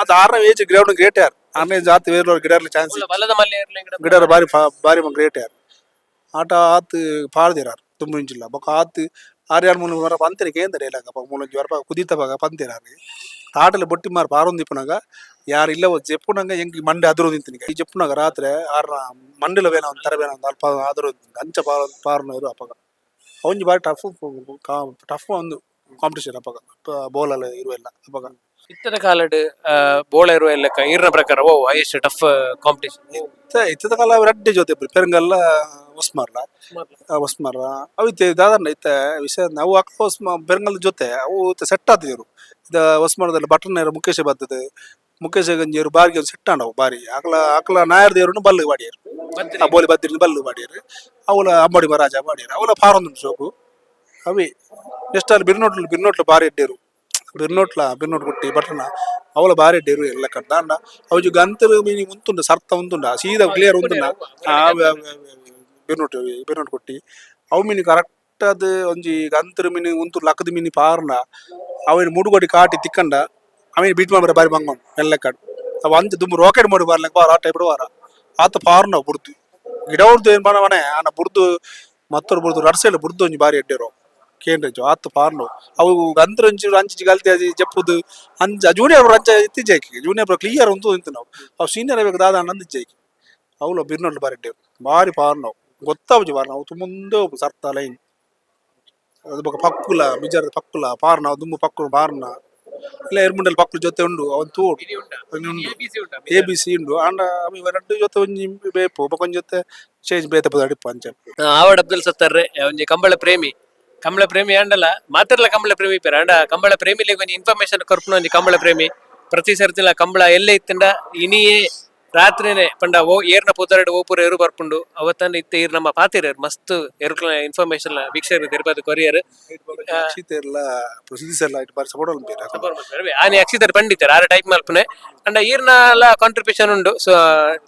ಅದು ಆರನೇ age ground great ಯಾರ್ ಆರನೇ ಜಾತಿ ಬೇರೆ ಗಿಡರ್ಲಿ ಚಾನ್ಸ್ ಗಿಡರ ಬಾರಿ ಬಾರಿ ಗ್ರೇಟ್ ಯಾರ್ ಆಟ ಆತ್ ಪಾಡ್ದಿರಾರ್ ತುಂಬ ಇಂಚಿಲ್ಲ. ಬೊಕ ಆತ್ ಆರ್ಯಾರ್ ಮೂಲ ವರ ಪಂತೆರೆ ಕೇಂದ್ರ ಇಲ್ಲಗ ಮೂಲಂಜಿ ವರಪ ಕುದಿತ ಬಾಗ ಪಂತೆರಾರ್ ಆಟಲೆ ಬೊಟ್ಟಿ ಮಾರ್ ಪಾರೊಂದಿಪ್ಪುನಗ ಯಾರು ಇಲ್ಲ ಜೆಪ್ಪುನಗ ಎಂಕ್ ಮಂಡೆ ಅದುರು ನಿಂತಿನಿಗ. ಈ ಜೆಪ್ಪುನಗ ರಾತ್ರಿ ಆರ್ನ ಮಂಡಿಲ ಬೇನ ಒಂದು ತರ ಬೇನ ಒಂದು ಅಲ್ಪ ಆದರು ಅಂಚ ಪಾರ ಪಾರುನವರು ಅಪಗ. ಅವಂಜಿ ಬಾರಿ ಟಫ್ ಟಫ್ ಒಂದು ಕಾಂಪಿಟೇಷನ್ ಅಪಗ ಬೋಲಲ್ಲ ಇರುವ ಎಲ್ಲ ಅಪಗ. ಇತ್ತದ ಕಾಲಡ್ ಬೋಳ ಇರುವ ಲೆಕ್ಕ ಈರ್ನ ಪ್ರಕಾರ ಓ highest tough competition? ಇತ್ತ ಇತ್ತದ ಕಾಲ ರಡ್ಡೆ ಜೊತೆ ಪೆರಂಗಲ್ಲ ಉಸ್ಮಾರ್ಲ ಉಸ್ಮಾರ ಅವು ಇತ್ತೆ ದಾದನ್ನ ಇತ್ತ ವಿಷಯ ಅವು ಅಕ್ಕ ಉಸ್ಮಾ ಬೆರಂಗಲ್ ಜೊತೆ ಅವು ಸೆಟ್ ಆತಿದ್ರು. ಇದ ಉಸ್ಮಾರದಲ್ಲಿ ಬಟನ್ ಮುಖೇಶ ಬರ್ತದೆ. ಮುಖೇಶ ಗಂಜಿಯರು ಬಾರಿಗೆ ಒಂದು ಸೆಟ್ ಆಂಡವು ಬಾರಿ ಆಕಲ ಆಕಲ ನಾಯರ್ ದೇವರು ಬಲ್ಲು ಬಾಡಿಯರು ಆ ಬೋಲಿ ಬದ್ದಿನ ಬಲ್ಲು ಬಾಡಿಯರು. ಅವಲ ಅಂಬಡಿ ಮಹಾರಾಜ ಬಾಡಿಯರು ಅವಲ ಪಾರೊಂದು ಸೋಕು ಅವಿ. ನೆಕ್ಸ್ಟ್ ಅಲ್ಲಿ ಬಿರ್ನೋಟ್ಲು ಬಿರ್ನೋಟ್ಲು ಬಾರಿ ಇಡ್ಡೇರು ಬಿರ್ನೋಟ್ಲ ಬಿರ್ನೋಟ್ ಕುಟ್ಟಿ ಬಟನ ಅವಲ ಬಾರಿ ಇಡ್ಡೇರು ಎಲ್ಲ ಕಡ್ದಾಂಡ. ಅವು ಗಂತರು ಮೀನಿ ಉಂತುಂಡ ಸರ್ತ ಉಂತುಂಡ ಸೀದಾ ಕ್ಲಿಯರ್ ಉಂತುಂಡ ಬಿರ್ನೋಟ್ ಬಿರ್ನೋಟ್ ಕೊಟ್ಟಿ ಅವು ಮೀನು ಕರೆಕ್ಟ್ ಅದು ಒಂಜಿ ಗಂತರು ಮೀನು ಉಂತು ಲಕ್ಕದ ಮೀನು ಪಾರ್ನ ಅವಿನ ಮುಡುಗೋಡಿ ಕಾಟಿ ತಿಕ್ಕಂಡ ಅವಿನ ಬೀಟ್ ಮಾಡ್ಬಾರ ಬಾರಿ ಬಂಗ ಮೆಲ್ಲ ಕಾಡು. ಅವು ಅಂಚ ದುಂಬು ರಾಕೆಟ್ ಮಾಡಿ ಬಾರ್ಲಕ್ಕ ಬಾರ ಆ ಟೈಪ್ ವಾರ ಆತ ಪಾರ್ನ ಬುಡ್ದು ಗಿಡ ಉಡ್ದು ಏನ್ ಮನೆ ಆನ ಬುಡ್ದು ಮತ್ತೊರು ಬುಡ್ದು ರಡ್ಸೆಲ್ಲ ಬುಡ್ದು ಒಂಜಿ ಬಾರಿ ಎಡ್ಡೇರು ಕೇಂದ್ರಜು ಆತ ಪಾರ್ನು. ಅವು ಗಂತ್ರ ಒಂಚೂರು ಅಂಚಿ ಗಲ್ತಿ ಅದು ಜಪ್ಪುದು ಅಂಚ ಜೂನಿಯರ್ ಅಂಚ ಇತ್ತೀಚೆಗೆ ಜೂನಿಯರ್ ಕ್ಲಿಯರ್ ಉಂಟು ಇಂತು ನಾವು ಅವು ಸೀನಿಯರ್ ಬೇಕು ದಾದ ಅಣ್ಣಂದು ಜೈಕಿ ಅವಳು ಬಿರ್ನೊಡ್ಲು ಬಾರಿ ಎಡ್ಡೇರು ಬಾರಿ ಪಾರ್ನವು ಗೊತ್ತಾವುಜಿ ಬಾರಿ ನಾವು ಮುಂದೆ ಸರ್ತ ಲೈನ್ ಅದು ಬೊಕ ಪಕ್ಕುಲ ಬಿಜಾರದ ಪಕ್ಕುಲ ಪಾರ್ನ ದುಂಬು ಪಕ್ಕುಲು ಪಾರ್ನ ಇಲ್ಲ ಎರ್ಮುಂಡಲ್ ಪಕ್ಕುಲ ಜೊತೆ ಉಂಡು ಅವನ್ ತೋಡು ಉಂಡು A B C ಉಂಡು. ಆಂಡ ಅವಿ ರಡ್ಡು ಜೊತೆ ಒಂಜಿ ಬೇಪು ಬೊಕ ಒಂಜಿ ಜೊತೆ ಚೇಂಜ್ ಬೇತೆ ಪದ ಅಡಿಪು ಅಂಚ. ಆವಡ್ ಅಬ್ದುಲ್ ಸತ್ತಾರ್ರೆ ಒಂಜಿ ಕಂಬಳ ಪ್ರೇಮಿ. ಕಂಬಳ ಪ್ರೇಮಿ ಆಂಡಲ ಮಾತ್ರಲ ಕಂಬಳ ಪ್ರೇಮಿ ಪೇರ ಅಂಡ ಕಂಬಳ ಪ್ರೇಮಿಲೆಗ್ ಒಂಜಿ ಇನ್ಫಾರ್ಮೇಶನ್ ಕೊರ್ಪುನ ಒಂಜಿ ಕಂಬಳ ಪ್ರೇಮಿ. ಪ್ರತಿ ಸರ್ತಿಲ ಕಂಬಳ ಎಲ್ಲೆ ಇತ್ತಂಡ ಇನಿಯೇ ರಾತ್ರಿನೇ ಪಂಡ ಓ ಏರ್ನ ಪುದರಡ್ ಓಪುರ ಏರು ಬರ್ಪುಂಡು ಅವತ್ತನ್ನ ಇತ್ತೆ ಈರ್ ನಮ್ಮ ಪಾತಿರರ್ ಮಸ್ತ್ ಎರುಕ್ಲ ಇನ್ಫಾರ್ಮೇಶನ್ ವೀಕ್ಷಕರು ತೆರಪಾದ ಕೊರಿಯರ್. ಅಕ್ಷಿತ್ ಎಲ್ಲ ಸುದೀಸ್ ಎಲ್ಲ ಇಟ್ಟು ಬಾರಿ ಸಪೋರ್ಟ್ ಮಲ್ಪೆರ್. ಆನೆ ಅಕ್ಷಿತರ್ ಪಂಡಿತರ್ ಆರ ಟೈಪ್ ಮಲ್ಪುನೆ ಅಂಡ ಈರ್ನಲ ಕಾಂಟ್ರಿಬ್ಯೂಷನ್ ಉಂಡು. ಸೊ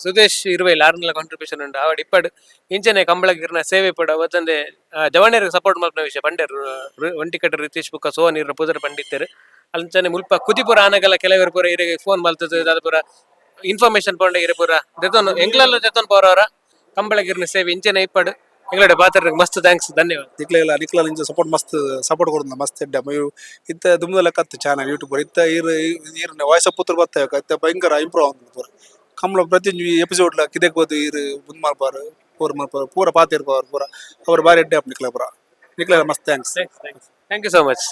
ಸುದೇಶ್ ಇರುವೆಲ್ ಆರ್ನಲ ಕಾಂಟ್ರಿಬ್ಯೂಷನ್ ಉಂಡು. ಆವಡ್ ಇಪ್ಪಡ್ ಇಂಚನೆ ಕಂಬಳಗಿರ್ನ ಸೇವೆ ಪಡ ಅವತ್ತಂದೆ ಜವಣ್ಯರಿಗೆ ಸಪೋರ್ಟ್ ಮಲ್ಪುನ ವಿಷಯ ಪಂಡೇರ್. ಒಂಟಿಕಟ್ಟ ರಿತೀಶ್ ಬುಕ್ಕ ಸೋನ್ ಇರ್ನ ಪುದರ್ ಪಂಡಿತರು. ಅಂಚನೆ ಮುಲ್ಪ ಕುದಿಪುರ ಆನಗಲ ಕೆಲವರು ಪೂರ ಇರಿಗೆ ಫೋನ್ ಮಲ್ತದ ದಾದ ಪೂರ ಇನ್ಫಾರ್ಮೇಶನ್ ಪಂಡ ಇರೆ ಪೂರ ದೆತೊನ್ ಎಂಗ್ಲಲ್ಲ ದೆತೊನ್ ಪೋರವರ. ಕಂಬಳಗಿರ್ನ ಸೇವೆ ಇಂಚನೆ ಇಪ್ಪಡ್. ಎಂಗ್ಲಡೆ ಪಾತ್ರ ಮಸ್ತ್ thanks, ಧನ್ಯವಾದ. ನಿಕ್ಲೆಲ್ಲ ನಿಕ್ಲ ಇಂಚ ಸಪೋರ್ಟ್ ಮಸ್ತ್ ಸಪೋರ್ಟ್ ಕೊಡುನ ಮಸ್ತ್ ಎಡ್ಡೆ ಇವ್ ಇತ್ತ ದುಮ್ದಲ ಕತ್ತು ಚಾನಲ್ ಯೂಟ್ಯೂಬರ್ ಇತ್ತ ಈರ್ ಈರ್ನ ವಾಯ್ಸ್ ಪುತ್ರ ಬತ್ತ ಇತ್ತ ಭಯಂಕರ ಇಂಪ್ರೂವ್ ಆವಂದು ಪೂರ. ಕಂಬಳ ಪ್ರತಿ ಎಪಿಸೋಡ್ ಲ ಕಿದೆಕ್ ಬೋದು ಈರ್ ಮುಂದ್ ಮಲ್ಪಾರು ಪೂರ ಮಲ್ಪಾರು ಪೂರ ಪಾತಿರ್ಪವರು ಪೂರ ಅವರು ಬಾರಿ ಎಡ್ಡೆ ನಿಕ್ಲ ಪೂರ. ನಿಕ್ಲೆಲ್ಲ ಮಸ್ತ್ thanks. Thank you so much.